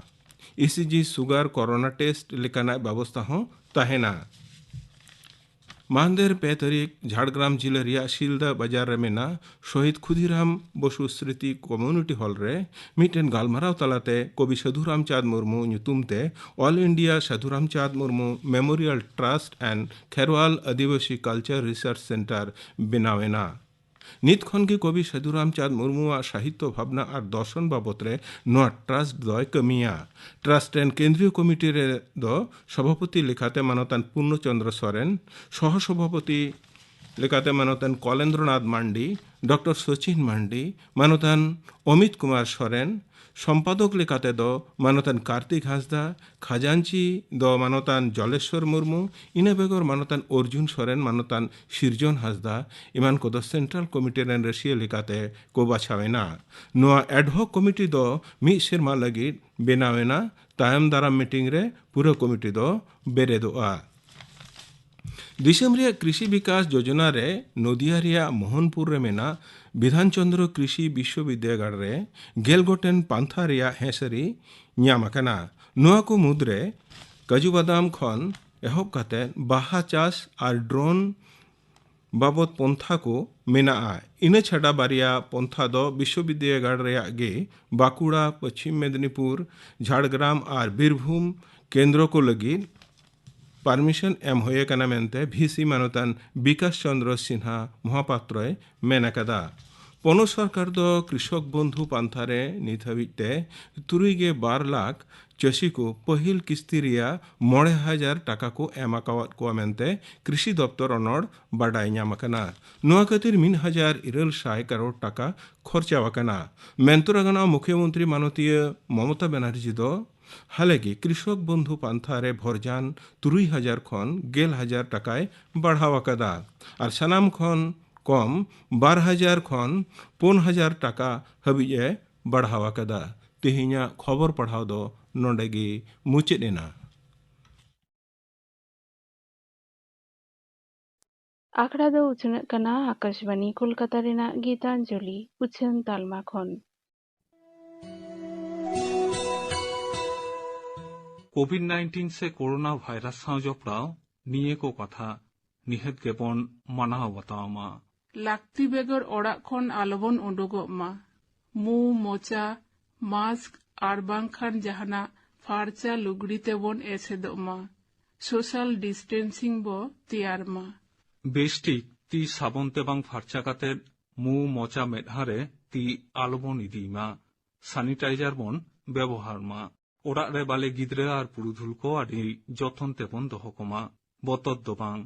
ᱤ ᱥᱤ ᱡᱤ, ᱥᱩᱜᱟᱨ, ᱠᱚᱨᱳᱱᱟ ᱴᱮᱥᱴ ᱞᱮᱠᱟᱱᱟᱜ ᱵᱮᱵᱚᱥᱛᱷᱟ ᱦᱚᱸ ᱛᱟᱦᱮᱱᱟ᱾ ᱢᱟᱦᱫᱮᱨ ᱯᱮ ᱛᱟᱹᱨᱤᱠᱷ ᱡᱷᱟᱲᱜᱨᱟᱢ ᱡᱤᱞᱟᱹ ᱨᱮᱭᱟᱜ ᱥᱤᱞᱫᱟ ᱵᱟᱡᱟᱨ ᱨᱮ ᱢᱮᱱᱟᱜ ᱥᱚᱦᱤᱫ ᱠᱷᱩᱫᱤᱨᱟᱢ ᱵᱚᱥᱩ ᱥᱢᱨᱤᱛᱤ ᱠᱚᱢᱭᱩᱱᱤᱴᱤ ᱦᱚᱞ ᱨᱮ ᱢᱤᱫᱴᱮᱱ ᱜᱟᱞᱢᱟᱨᱟᱣ ᱛᱟᱞᱟᱛᱮ ᱠᱚᱵᱤ ᱥᱟᱹᱫᱷᱩ ᱨᱟᱢᱪᱟᱸᱫᱽ ᱢᱩᱨᱢᱩ ᱧᱩᱛᱩᱢ ᱛᱮ All India Sadhu Ramchand Murmu Memorial Trust and Kherwal Adivasi Culture Research Centre ᱵᱮᱱᱟᱣ ᱮᱱᱟ᱾ ᱱᱤᱛ ᱠᱷᱚᱱ ᱜᱮ ᱠᱚᱵᱤ ᱥᱟᱹᱫᱷᱩ ᱨᱟᱢᱪᱟᱸᱫᱽ ᱢᱩᱨᱢᱩᱣᱟᱜ ᱥᱟᱦᱤᱛᱛᱚ ᱵᱷᱟᱵᱽᱱᱟ ᱟᱨ ᱫᱚᱨᱥᱚᱱ ᱵᱟᱵᱚᱛ ᱨᱮ ᱱᱚᱣᱟ ᱴᱨᱟᱥᱴ ᱫᱚᱭ ᱠᱟᱹᱢᱤᱭᱟ᱾ ᱴᱨᱟᱥᱴ ᱨᱮᱱ ᱠᱮᱱᱫᱨᱤᱭᱚ ᱠᱚᱢᱤᱴᱤ ᱨᱮ ᱫᱚ ᱥᱚᱵᱷᱟᱯᱚᱛᱤ ᱞᱮᱠᱟᱛᱮ ᱢᱟᱱᱚᱛᱟᱱ ᱯᱩᱨᱱᱚ ᱪᱚᱸᱫᱽᱨᱚ ᱥᱚᱨᱮᱱ, ᱥᱚᱦᱚ ᱥᱚᱵᱷᱟᱯᱚᱛᱤ ᱞᱮᱠᱟᱛᱮ ᱢᱟᱱᱚᱛᱟᱱ ᱠᱚᱞᱮᱱᱫᱨᱚᱱᱟᱛᱷ ᱢᱟᱱᱰᱤ, ᱰᱚᱠᱴᱚᱨ ᱥᱚᱪᱤᱱ ᱢᱟᱱᱰᱤ, ᱢᱟᱱᱚᱛᱟᱱ ᱚᱢᱤᱛ ᱠᱩᱢᱟᱨ ᱥᱚᱨᱮᱱ, ᱥᱚᱢᱯᱟᱫᱚᱠ ᱞᱮᱠᱟᱛᱮ ᱫᱚ ᱢᱟᱱᱚᱛᱟᱱ ᱠᱟᱨᱛᱤᱠ ᱦᱟᱸᱥᱫᱟ, ᱠᱷᱟᱡᱟᱱᱪᱤ ᱫᱚ ᱢᱟᱱᱚᱛᱟᱱ ᱡᱚᱞᱮᱥᱣᱚᱨ ᱢᱩᱨᱢᱩ, ᱤᱱᱟᱹ ᱵᱮᱜᱚᱨ ᱢᱟᱱᱚᱛᱟᱱ ᱚᱨᱡᱩᱱ ᱥᱚᱨᱮᱱ, ᱢᱟᱱᱚᱛᱟᱱ ᱥᱤᱨᱡᱚᱱ ᱦᱟᱸᱥᱫᱟ ᱮᱢᱟᱱ ᱠᱚᱫᱚ ᱥᱮᱱᱴᱨᱟᱞ ᱠᱚᱢᱤᱴᱤ ᱨᱮᱱ ᱨᱟᱹᱥᱤᱭᱟᱹ ᱞᱮᱠᱟᱛᱮ ᱠᱚ ᱵᱟᱪᱷᱟᱣ ᱮᱱᱟ᱾ ᱱᱚᱣᱟ ᱮᱰᱦᱚᱠ ᱠᱚᱢᱤᱴᱤ ᱫᱚ ᱢᱤᱫ ᱥᱮᱨᱢᱟ ᱞᱟᱹᱜᱤᱫ ᱵᱮᱱᱟᱣ ᱮᱱᱟ᱾ ᱛᱟᱭᱚᱢ ᱫᱟᱨᱟᱢ ᱢᱤᱴᱤᱝ ᱨᱮ ᱯᱩᱨᱟᱹ ᱠᱚᱢᱤᱴᱤ ᱫᱚ ᱵᱮᱨᱮᱫᱚᱜᱼᱟ᱾ ᱫᱤᱥᱚᱢ ᱨᱮᱭᱟᱜ ᱠᱨᱤᱥᱤ ᱵᱤᱠᱟᱥ ᱡᱳᱡᱚᱱᱟ ᱨᱮ ᱱᱚᱫᱤᱭᱟ ᱨᱮᱭᱟᱜ ᱢᱳᱦᱚᱱᱯᱩᱨ ᱨᱮ ᱢᱮᱱᱟᱜ ᱵᱤᱫᱷᱟᱱ ᱪᱚᱸᱫᱽᱨᱚ ᱠᱨᱤᱥᱤ ᱵᱤᱥᱥᱚᱵᱤᱫᱽᱫᱟᱹᱜᱟᱲ ᱨᱮ ᱜᱮᱞ ᱜᱚᱴᱮᱱ ᱯᱟᱱᱛᱷᱟ ᱨᱮᱭᱟᱜ ᱦᱮᱸᱥᱟᱹᱨᱤ ᱧᱟᱢ ᱟᱠᱟᱱᱟ᱾ ᱱᱚᱣᱟ ᱠᱚ ᱢᱩᱫᱽᱨᱮ ᱠᱟᱡᱩ ᱵᱟᱫᱟᱢ ᱠᱷᱚᱱ ᱮᱦᱚᱵ ᱠᱟᱛᱮ ᱵᱟᱦᱟ ᱪᱟᱥ ᱟᱨ ᱰᱨᱳᱱ ᱵᱟᱵᱚᱫ ᱯᱚᱱᱛᱷᱟ ᱠᱚ ᱢᱮᱱᱟᱜᱼᱟ᱾ ᱤᱱᱟᱹ ᱪᱷᱟᱰᱟ ᱵᱟᱨᱭᱟ ᱯᱚᱱᱛᱷᱟ ᱫᱚ ᱵᱤᱥᱥᱚᱵᱤᱫᱽᱫᱟᱹᱜᱟᱲ ᱨᱮᱭᱟᱜ ᱜᱮ ᱵᱟᱸᱠᱩᱲᱟ, ᱯᱚᱪᱷᱤᱢ ᱢᱮᱫᱽᱱᱤᱯᱩᱨ, ᱡᱷᱟᱲᱜᱨᱟᱢ ᱟᱨ ᱵᱤᱨᱵᱷᱩᱢ ᱠᱮᱱᱫᱨᱚ ᱠᱚ ᱞᱟᱹᱜᱤᱫ ᱯᱟᱨᱢᱤᱥᱚᱱ ᱮᱢ ᱦᱩᱭ ᱟᱠᱟᱱᱟ ᱢᱮᱱᱛᱮ ᱵᱷᱤᱥᱤ ᱢᱟᱱᱚᱛᱟᱱ ᱵᱤᱠᱟᱥ ᱪᱚᱱᱫᱨᱚ ᱥᱤᱱᱦᱟ ᱢᱚᱦᱟᱯᱟᱛᱨᱚᱭ ᱢᱮᱱ ᱟᱠᱟᱫᱟ᱾ ᱯᱚᱱᱚᱛ ᱥᱚᱨᱠᱟᱨ ᱫᱚ ᱠᱨᱤᱥᱚᱠ ᱵᱚᱱᱫᱷᱩ ᱯᱟᱱᱛᱷᱟ ᱨᱮ ᱱᱤᱛ ᱦᱟᱹᱵᱤᱡ ᱛᱮ ᱛᱩᱨᱩᱭ ᱜᱮ ᱵᱟᱨ ᱞᱟᱠᱷ ᱪᱟᱹᱥᱤ ᱠᱚ ᱯᱟᱹᱦᱤᱞ ᱠᱤᱥᱛᱤ ᱨᱮᱭᱟᱜ ᱢᱚᱬᱮ ᱦᱟᱡᱟᱨ ᱴᱟᱠᱟ ᱠᱚ ᱮᱢ ᱟᱠᱟᱣᱟᱫ ᱠᱚᱣᱟ ᱢᱮᱱᱛᱮ ᱠᱨᱤᱥᱤ ᱫᱚᱯᱛᱚᱨ ᱚᱱᱚᱲ ᱵᱟᱰᱟᱭ ᱧᱟᱢ ᱟᱠᱟᱱᱟ᱾ ᱱᱚᱣᱟ ᱠᱷᱟᱹᱛᱤᱨ ᱢᱤᱫ ᱦᱟᱡᱟᱨ ᱤᱨᱟᱹᱞ ᱥᱟᱭ ᱠᱟᱨᱳᱲ ᱴᱟᱠᱟ ᱠᱷᱚᱨᱪᱟ ᱟᱠᱟᱱᱟ᱾ ᱢᱮᱱᱛᱚᱨᱟ ᱜᱟᱱᱚᱜᱼᱟ, ᱢᱩᱠᱷᱭᱚᱢᱚᱱᱛᱨᱤ ᱢᱟᱱᱚᱛᱤᱭᱟᱹ ᱢᱚᱢᱚᱛᱟ ᱵᱮᱱᱟᱨᱡᱤ ᱫᱚ ᱦᱟᱞᱮ ᱜᱮ ᱠᱨᱤᱥᱚᱠ ᱵᱚᱱᱫᱷᱩ ᱯᱟᱱᱛᱷᱟ ᱨᱮ ᱵᱷᱚᱨᱡᱟᱱ ᱛᱩᱨᱩᱭ ᱦᱟᱡᱟᱨ ᱠᱷᱚᱱ ᱜᱮᱞ ᱦᱟᱡᱟᱨ ᱴᱟᱠᱟᱭ ᱵᱟᱲᱦᱟᱣ ᱟᱠᱟᱫᱟ ᱟᱨ ᱥᱟᱱᱟᱢ ᱠᱷᱚᱱ ᱠᱚᱢ ᱵᱟᱨ ᱦᱟᱡᱟᱨ ᱠᱷᱚᱱ ᱯᱩᱱ ᱦᱟᱡᱟᱨ ᱴᱟᱠᱟ ᱦᱟᱹᱵᱤᱡ ᱮ ᱵᱟᱲᱦᱟᱣ ᱟᱠᱟᱫᱟ᱾ ᱛᱮᱦᱮᱧᱟᱜ ᱠᱷᱚᱵᱚᱨ ᱯᱟᱲᱦᱟᱣ ᱫᱚ ᱱᱚᱰᱮ ᱜᱮ ᱢᱩᱪᱟᱹᱫ ᱮᱱᱟ᱾ ᱟᱠᱷᱲᱟ ᱫᱚ ᱩᱪᱷᱟᱹᱱᱚᱜ ᱠᱟᱱᱟ ᱟᱠᱟᱥᱵᱟᱱᱤ ᱠᱳᱞᱠᱟᱛᱟ ᱨᱮᱱᱟᱜ ᱜᱤᱛᱟᱧᱡᱚᱞᱤ ᱩᱪᱷᱟᱹᱱ ᱛᱟᱞᱢᱟ ᱠᱷᱚᱱ᱾ ᱠᱳᱵᱷᱤᱰ ᱱᱟᱭᱤᱱᱴᱤᱱ ᱥᱮ ᱠᱳᱨᱳᱱᱟ ᱵᱷᱟᱭᱨᱟᱥ ᱥᱟᱶ ᱡᱚᱯᱲᱟᱣ ᱱᱤᱭᱟᱹ ᱠᱚ ᱠᱟᱛᱷᱟ ᱱᱤᱦᱟᱹᱛ ᱜᱮᱵᱚᱱ ᱢᱟᱱᱟᱣ ᱵᱟᱛᱟᱣ ᱢᱟ᱾ ᱞᱟᱹᱠᱛᱤ ᱵᱮᱜᱚᱨ ᱚᱲᱟᱜ ᱠᱷᱚᱱ ᱟᱞᱚᱵᱚᱱ ᱩᱰᱩᱠᱚᱜ ᱢᱟ᱾ ᱢᱩ, ᱢᱚᱪᱟ, ᱢᱟᱥᱠ ᱟᱨ ᱵᱟᱝᱠᱷᱟᱱ ᱡᱟᱦᱟᱱᱟᱜ ᱯᱷᱟᱨᱪᱟ ᱞᱩᱜᱽᱲᱤ ᱛᱮᱵᱚᱱ ᱮᱥᱮᱫᱚᱜ ᱢᱟ᱾ ᱥᱳᱥᱟᱞ ᱰᱤᱥᱴᱮᱱᱥᱤᱝ ᱵᱚ ᱛᱮᱭᱟᱨ ᱢᱟ᱾ ᱵᱮᱥ ᱴᱷᱤᱠ ᱛᱤ ᱥᱟᱵᱚᱱ ᱛᱮ ᱵᱟᱝ ᱯᱷᱟᱨᱪᱟ ᱠᱟᱛᱮ ᱢᱩ, ᱢᱚᱪᱟ, ᱢᱮᱫᱦᱟ ᱨᱮ ᱛᱤ ᱟᱞᱚᱵᱚᱱ ᱤᱫᱤᱭ ᱢᱟ᱾ ᱥᱟᱱᱤᱴᱟᱭᱡᱟᱨ ᱵᱚᱱ ᱵᱮᱵᱚᱦᱟᱨ ᱢᱟ᱾ ᱚᱲᱟᱜ ᱨᱮ ᱵᱟᱞᱮ ᱜᱤᱫᱽᱨᱟᱹ ᱟᱨ ᱯᱩᱨᱩᱫᱷᱩᱞ ᱠᱚ ᱟᱹᱰᱤ ᱡᱚᱛᱚᱱ ᱛᱮᱵᱚᱱ ᱫᱚᱦᱚ ᱠᱚᱢᱟ᱾ ᱵᱚᱛᱚᱨ ᱫᱚ ᱵᱟᱝ,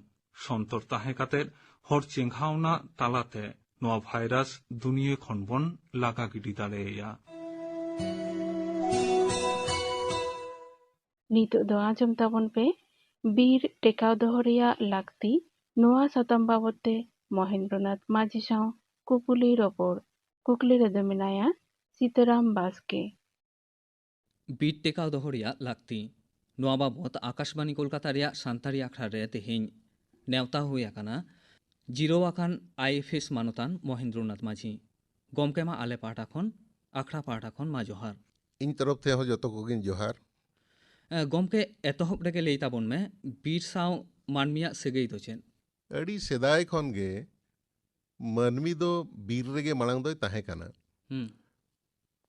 ᱥᱚᱱᱛᱚᱨ ᱛᱟᱦᱮᱸ ᱠᱟᱛᱮ ᱦᱚᱲ ᱪᱮᱸᱜᱷᱟᱣᱱᱟ ᱛᱟᱞᱟᱛᱮ ᱱᱚᱣᱟ ᱵᱷᱟᱭᱨᱟᱥ ᱫᱩᱱᱤᱭᱟᱹ ᱠᱷᱚᱱ ᱵᱚᱱ ᱞᱟᱜᱟ ᱜᱤᱰᱤ ᱫᱟᱲᱮᱭᱟᱭᱟ᱾ ᱱᱤᱛᱚᱜ ᱫᱚ ᱟᱸᱡᱚᱢ ᱛᱟᱵᱚᱱ ᱯᱮ ᱵᱤᱨ ᱴᱮᱠᱟᱣ ᱫᱚᱦᱚ ᱨᱮᱭᱟᱜ ᱞᱟᱹᱠᱛᱤ᱾ ᱱᱚᱣᱟ ᱥᱟᱛᱟᱢ ᱵᱟᱵᱚᱛ ᱛᱮ ᱢᱚᱦᱮᱱᱫᱨᱚᱱᱟᱛᱷ ᱢᱟᱹᱡᱷᱤ ᱥᱟᱶ ᱠᱩᱯᱩᱞᱤ ᱨᱚᱯᱚᱲ᱾ ᱠᱩᱠᱞᱤ ᱨᱮᱫᱚ ᱢᱮᱱᱟᱭᱟ ᱥᱤᱛᱟᱨᱟᱢ ᱵᱟᱥᱠᱮ᱾ ᱵᱤᱨ ᱴᱮᱠᱟᱣ ᱫᱚᱦᱚ ᱨᱮᱭᱟᱜ ᱞᱟᱹᱠᱛᱤ, ᱱᱚᱣᱟ ᱵᱟᱵᱚᱛ ᱟᱠᱟᱥᱵᱟᱱᱤ ᱠᱳᱞᱠᱟᱛᱟ ᱨᱮᱭᱟᱜ ᱥᱟᱱᱛᱟᱲᱤ ᱟᱠᱷᱲᱟ ᱨᱮ ᱛᱮᱦᱮᱧ ᱱᱮᱣᱛᱟ ᱦᱩᱭ ᱟᱠᱟᱱᱟ ᱡᱤᱨᱟᱹᱣ ᱟᱠᱟᱱ ᱟᱭ ᱮᱯᱷ ᱮᱥ ᱢᱟᱱᱚᱛᱟᱱ ᱢᱚᱦᱮᱱᱫᱨᱚᱱᱟᱛᱷ ᱢᱟᱹᱡᱷᱤ᱾ ᱜᱚᱢᱠᱮ, ᱢᱟ ᱟᱞᱮ ᱯᱟᱦᱴᱟ ᱠᱷᱚᱱ, ᱟᱠᱷᱲᱟ ᱯᱟᱦᱴᱟ ᱠᱷᱚᱱ ᱢᱟ ᱡᱚᱦᱟᱨ᱾ ᱤᱧ ᱛᱚᱨᱚᱯ ᱛᱮ ᱦᱚᱸ ᱡᱚᱛᱚ ᱠᱚᱜᱮᱧ ᱡᱚᱦᱟᱨ᱾ ᱮ, ᱜᱚᱢᱠᱮ, ᱮᱛᱚᱦᱚᱵ ᱨᱮᱜᱮ ᱞᱟᱹᱭ ᱛᱟᱵᱚᱱ ᱢᱮ, ᱵᱤᱨ ᱥᱟᱶ ᱢᱟᱹᱱᱢᱤᱭᱟᱜ ᱥᱟᱹᱜᱟᱹᱭ ᱫᱚ ᱪᱮᱫ? ᱟᱹᱰᱤ ᱥᱮᱫᱟᱭ ᱠᱷᱚᱱ ᱜᱮ ᱢᱟᱹᱱᱢᱤ ᱫᱚ ᱵᱤᱨ ᱨᱮᱜᱮ ᱢᱟᱲᱟᱝ ᱫᱚᱭ ᱛᱟᱦᱮᱸ ᱠᱟᱱᱟ᱾ ᱦᱩᱸ᱾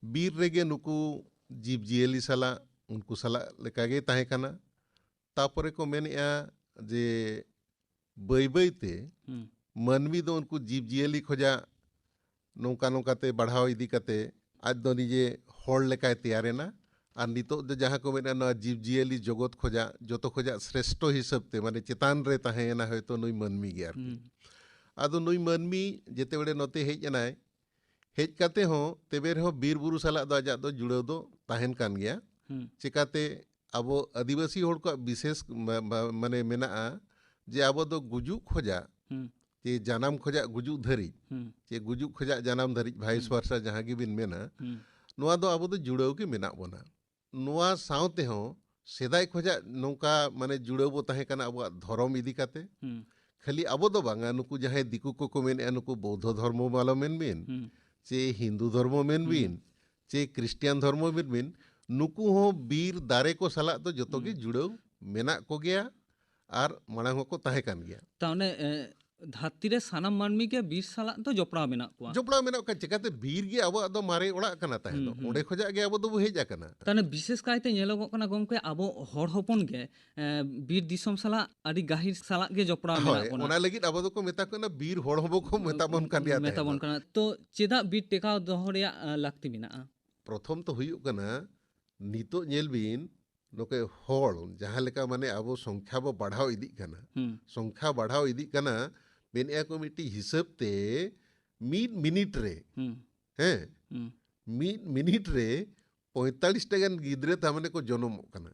ᱵᱤᱨ ᱨᱮᱜᱮ ᱱᱩᱠᱩ ᱡᱤᱵᱽᱼᱡᱤᱭᱟᱹᱞᱤ ᱥᱟᱞᱟᱜ, ᱩᱱᱠᱩ ᱥᱟᱞᱟᱜ ᱞᱮᱠᱟᱜᱮ ᱛᱟᱦᱮᱸ ᱠᱟᱱᱟ᱾ ᱛᱟᱯᱚᱨᱮ ᱠᱚ ᱢᱮᱱᱮᱜᱼᱟ ᱡᱮ ᱵᱟᱹᱭ ᱵᱟᱹᱭ ᱛᱮ ᱦᱩᱸ᱾ ᱢᱟᱹᱱᱢᱤ ᱫᱚ ᱩᱱᱠᱩ ᱡᱤᱵᱽᱼᱡᱤᱭᱟᱹᱞᱤ ᱠᱷᱚᱡᱟᱜ ᱱᱚᱝᱠᱟ ᱱᱚᱝᱠᱟ ᱛᱮ ᱵᱟᱲᱦᱟᱣ ᱤᱫᱤ ᱠᱟᱛᱮ ᱟᱡ ᱫᱚ ᱱᱤᱡᱮ ᱦᱚᱲ ᱞᱮᱠᱟᱭ ᱛᱮᱭᱟᱨᱮᱱᱟ᱾ ᱟᱨ ᱱᱤᱛᱚᱜ ᱫᱚ ᱡᱟᱦᱟᱸ ᱠᱚ ᱢᱮᱱᱟ, ᱱᱚᱣᱟ ᱡᱤᱵᱽᱼᱡᱤᱭᱟᱹᱞᱤ ᱡᱚᱜᱚᱛ ᱠᱷᱚᱡᱟᱜ ᱡᱚᱛᱚ ᱠᱷᱚᱡᱟᱜ ᱥᱨᱮᱥᱴᱷᱚ ᱦᱤᱥᱟᱹᱵ ᱛᱮ, ᱢᱟᱱᱮ ᱪᱮᱛᱟᱱ ᱨᱮ ᱛᱟᱦᱮᱸᱭᱮᱱᱟ ᱦᱚᱭᱛᱳ ᱱᱩᱭ ᱢᱟᱹᱱᱢᱤ ᱜᱮ ᱟᱨᱠᱤ᱾ ᱦᱩᱸ᱾ ᱟᱫᱚ ᱱᱩᱭ ᱢᱟᱹᱱᱢᱤ ᱡᱮᱛᱮ ᱵᱮᱲᱮ ᱱᱚᱛᱮ ᱦᱮᱡ ᱮᱱᱟᱭ, ᱦᱮᱡ ᱠᱟᱛᱮ ᱦᱚᱸ ᱛᱮᱵᱮ ᱨᱮᱦᱚᱸ ᱵᱤᱨ ᱵᱩᱨᱩ ᱥᱟᱞᱟᱜ ᱫᱚ ᱟᱡᱟᱜ ᱫᱚ ᱡᱩᱲᱟᱹᱣ ᱫᱚ ᱛᱟᱦᱮᱱ ᱠᱟᱱ ᱜᱮᱭᱟ᱾ ᱦᱩᱸ᱾ ᱪᱮᱠᱟᱛᱮ ᱟᱵᱚ ᱟᱹᱫᱤᱵᱟᱹᱥᱤ ᱦᱚᱲ ᱠᱚᱣᱟᱜ ᱵᱤᱥᱮᱥ ᱢᱟ-, ᱢᱟ-, ᱢᱟᱱᱮ ᱢᱮᱱᱟᱜᱼᱟ ᱡᱮ ᱟᱵᱚ ᱫᱚ ᱜᱩᱡᱩᱜ ᱠᱷᱚᱡᱟᱜ, ᱦᱩᱸ᱾ ᱪᱮ ᱡᱟᱱᱟᱢ ᱠᱷᱚᱡᱟᱜ ᱜᱩᱡᱩᱜ ᱫᱷᱟᱹᱨᱤᱡ, ᱦᱩᱸ᱾ ᱪᱮ ᱜᱩᱡᱩᱜ ᱠᱷᱚᱡᱟᱜ ᱡᱟᱱᱟᱢ ᱫᱷᱟᱹᱨᱤᱡ, vice ᱦᱩᱸ᱾ versa ᱡᱟᱦᱟᱸ ᱜᱮᱵᱤᱱ ᱢᱮᱱᱟ, ᱦᱩᱸ᱾ ᱱᱚᱣᱟ ᱫᱚ ᱟᱵᱚ ᱫᱚ ᱡᱩᱲᱟᱹᱣ ᱜᱮ ᱢᱮᱱᱟᱜ ᱵᱚᱱᱟ᱾ ᱱᱚᱣᱟ ᱥᱟᱶ ᱛᱮᱦᱚᱸ ᱥᱮᱫᱟᱭ ᱠᱷᱚᱡᱟᱜ ᱱᱚᱝᱠᱟ ᱢᱟᱱᱮ ᱡᱩᱲᱟᱹᱣ ᱵᱚ ᱛᱟᱦᱮᱸ ᱠᱟᱱᱟ ᱟᱵᱚᱣᱟᱜ ᱫᱷᱚᱨᱚᱢ ᱤᱫᱤ ᱠᱟᱛᱮ᱾ ᱦᱩᱸ᱾ ᱠᱷᱟᱹᱞᱤ ᱟᱵᱚ ᱫᱚ ᱵᱟᱝᱟ, ᱱᱩᱠᱩ ᱡᱟᱦᱟᱸᱭ ᱫᱤᱠᱩ ᱠᱚᱠᱚ ᱢᱮᱱᱮᱜᱼᱟ, ᱱᱩᱠᱩ ᱵᱳᱫᱽᱫᱷᱚ ᱫᱷᱚᱨᱢᱚ ᱢᱟᱞᱚ ᱢᱮᱱ ᱵᱤᱱ, ᱦᱩᱸ᱾ ᱪᱮ ᱦᱤᱱᱫᱩ ᱫᱷᱚᱨᱢᱚ ᱢᱮᱱ ᱦᱩᱸ᱾ ᱵᱤᱱ, ᱪᱮ ᱠᱷᱨᱤᱥᱴᱤᱭᱟᱱ ᱫᱷᱚᱨᱢᱚ ᱢᱮᱱ ᱵᱤᱱ, ᱱᱩᱠᱩ ᱦᱚᱸ ᱵᱤᱨ ᱫᱟᱨᱮ ᱠᱚ ᱥᱟᱞᱟᱜ ᱫᱚ ᱡᱚᱛᱚ ᱜᱮ ᱦᱩᱸ᱾ ᱡᱩᱲᱟᱹᱣ ᱢᱮᱱᱟᱜ ᱠᱚᱜᱮᱭᱟ ᱟᱨ ᱢᱟᱲᱟᱝ ᱦᱚᱸᱠᱚ ᱛᱟᱦᱮᱸ ᱠᱟᱱ ᱜᱮᱭᱟ᱾ ᱛᱟ ᱚᱱᱮ, ᱮ, ᱫᱷᱟᱹᱨᱛᱤ ᱨᱮ ᱥᱟᱱᱟᱢ ᱢᱟᱹᱱᱢᱤ ᱜᱮ ᱵᱤᱨ ᱥᱟᱞᱟᱜ ᱫᱚ ᱡᱚᱯᱲᱟᱣ ᱢᱮᱱᱟᱜ ᱠᱚᱣᱟ᱾ ᱡᱚᱯᱲᱟᱣ ᱢᱮᱱᱟᱜ ᱠᱚᱣᱟ, ᱪᱤᱠᱟᱹᱛᱮ ᱵᱤᱨ ᱜᱮ ᱟᱵᱚᱣᱟᱜ ᱫᱚ ᱢᱟᱨᱮ ᱚᱲᱟᱜ ᱠᱟᱱᱟ ᱛᱟᱦᱮᱸ ᱫᱚ, ᱦᱩᱸ, ᱦᱩᱸ᱾ ᱚᱸᱰᱮ ᱠᱷᱚᱡᱟᱜ ᱜᱮ ᱟᱵᱚ ᱫᱚᱵᱚ ᱦᱮᱡ ᱟᱠᱟᱱᱟ᱾ ᱛᱟᱦᱚᱞᱮ ᱵᱤᱥᱮᱥ ᱠᱟᱭᱛᱮ ᱧᱮᱞᱚᱜᱚᱜ ᱠᱟᱱᱟ ᱜᱚᱢᱠᱮ, ᱟᱵᱚ ᱦᱚᱲ ᱦᱚᱯᱚᱱ ᱜᱮ, ᱮ, ᱵᱤᱨ ᱫᱤᱥᱚᱢ ᱥᱟᱞᱟᱜ ᱟᱹᱰᱤ ᱜᱟᱹᱦᱤᱨ ᱥᱟᱞᱟᱜ ᱜᱮ ᱡᱚᱯᱲᱟᱣ ᱦᱳᱭ, ᱢᱮᱱᱟᱜ ᱵᱚᱱᱟ᱾ ᱚᱱᱟ ᱞᱟᱹᱜᱤᱫ ᱟᱵᱚ ᱫᱚᱠᱚ ᱢᱮᱛᱟ ᱠᱚ ᱠᱟᱱᱟ, ᱵᱤᱨ ᱦᱚᱲ ᱦᱚᱸᱵᱚ ᱠᱚ ᱢᱮᱛᱟ ᱵᱚᱱ ᱠᱟᱱ ᱜᱮᱭᱟ ᱢᱮᱛᱟ ᱛᱟᱦᱮᱸ ᱵᱚᱱ ᱫᱚ᱾ ᱠᱟᱱᱟ᱾ ᱛᱚ ᱪᱮᱫᱟᱜ ᱵᱤᱨ ᱴᱮᱠᱟᱣ ᱫᱚᱦᱚ ᱨᱮᱭᱟᱜ, ᱮ, ᱞᱟᱹᱠᱛᱤ ᱢᱮᱱᱟᱜᱼᱟ? ᱯᱨᱚᱛᱷᱚᱢ ᱛᱚ ᱦᱩᱭᱩᱜ ᱠᱟᱱᱟ, ᱱᱤᱛᱚᱜ ᱧᱮᱞ ᱵᱤᱱ, ᱱᱚᱠᱮ ᱦᱚᱲ ᱡᱟᱦᱟᱸ ᱞᱮᱠᱟ ᱢᱟᱱᱮ ᱟᱵᱚ ᱥᱚᱝᱠᱷᱟ ᱵᱚ ᱵᱟᱲᱦᱟᱣ ᱤᱫᱤᱜ ᱠᱟᱱᱟ, ᱦᱩᱸ᱾ ᱥᱚᱝᱠᱷᱟ ᱵᱟᱲᱦᱟᱣ ᱤᱫᱤᱜ ᱠᱟᱱᱟ, ᱢᱮᱱᱮᱜᱼᱟ ᱠᱚ ᱢᱤᱫᱴᱤᱡ ᱦᱤᱥᱟᱹᱵ ᱛᱮ ᱢᱤᱫ ᱢᱤᱱᱤᱴ ᱨᱮ, ᱦᱩᱸ᱾ ᱦᱮᱸ, ᱦᱩᱸ᱾ ᱢᱤᱫ ᱢᱤᱱᱤᱴ ᱨᱮ ᱯᱚᱸᱭᱛᱟᱞᱤᱥ ᱴᱟ ᱜᱟᱱ ᱜᱤᱫᱽᱨᱟᱹ ᱛᱟᱨ ᱢᱟᱱᱮ ᱠᱚ ᱡᱚᱱᱚᱢᱚᱜ ᱠᱟᱱᱟ᱾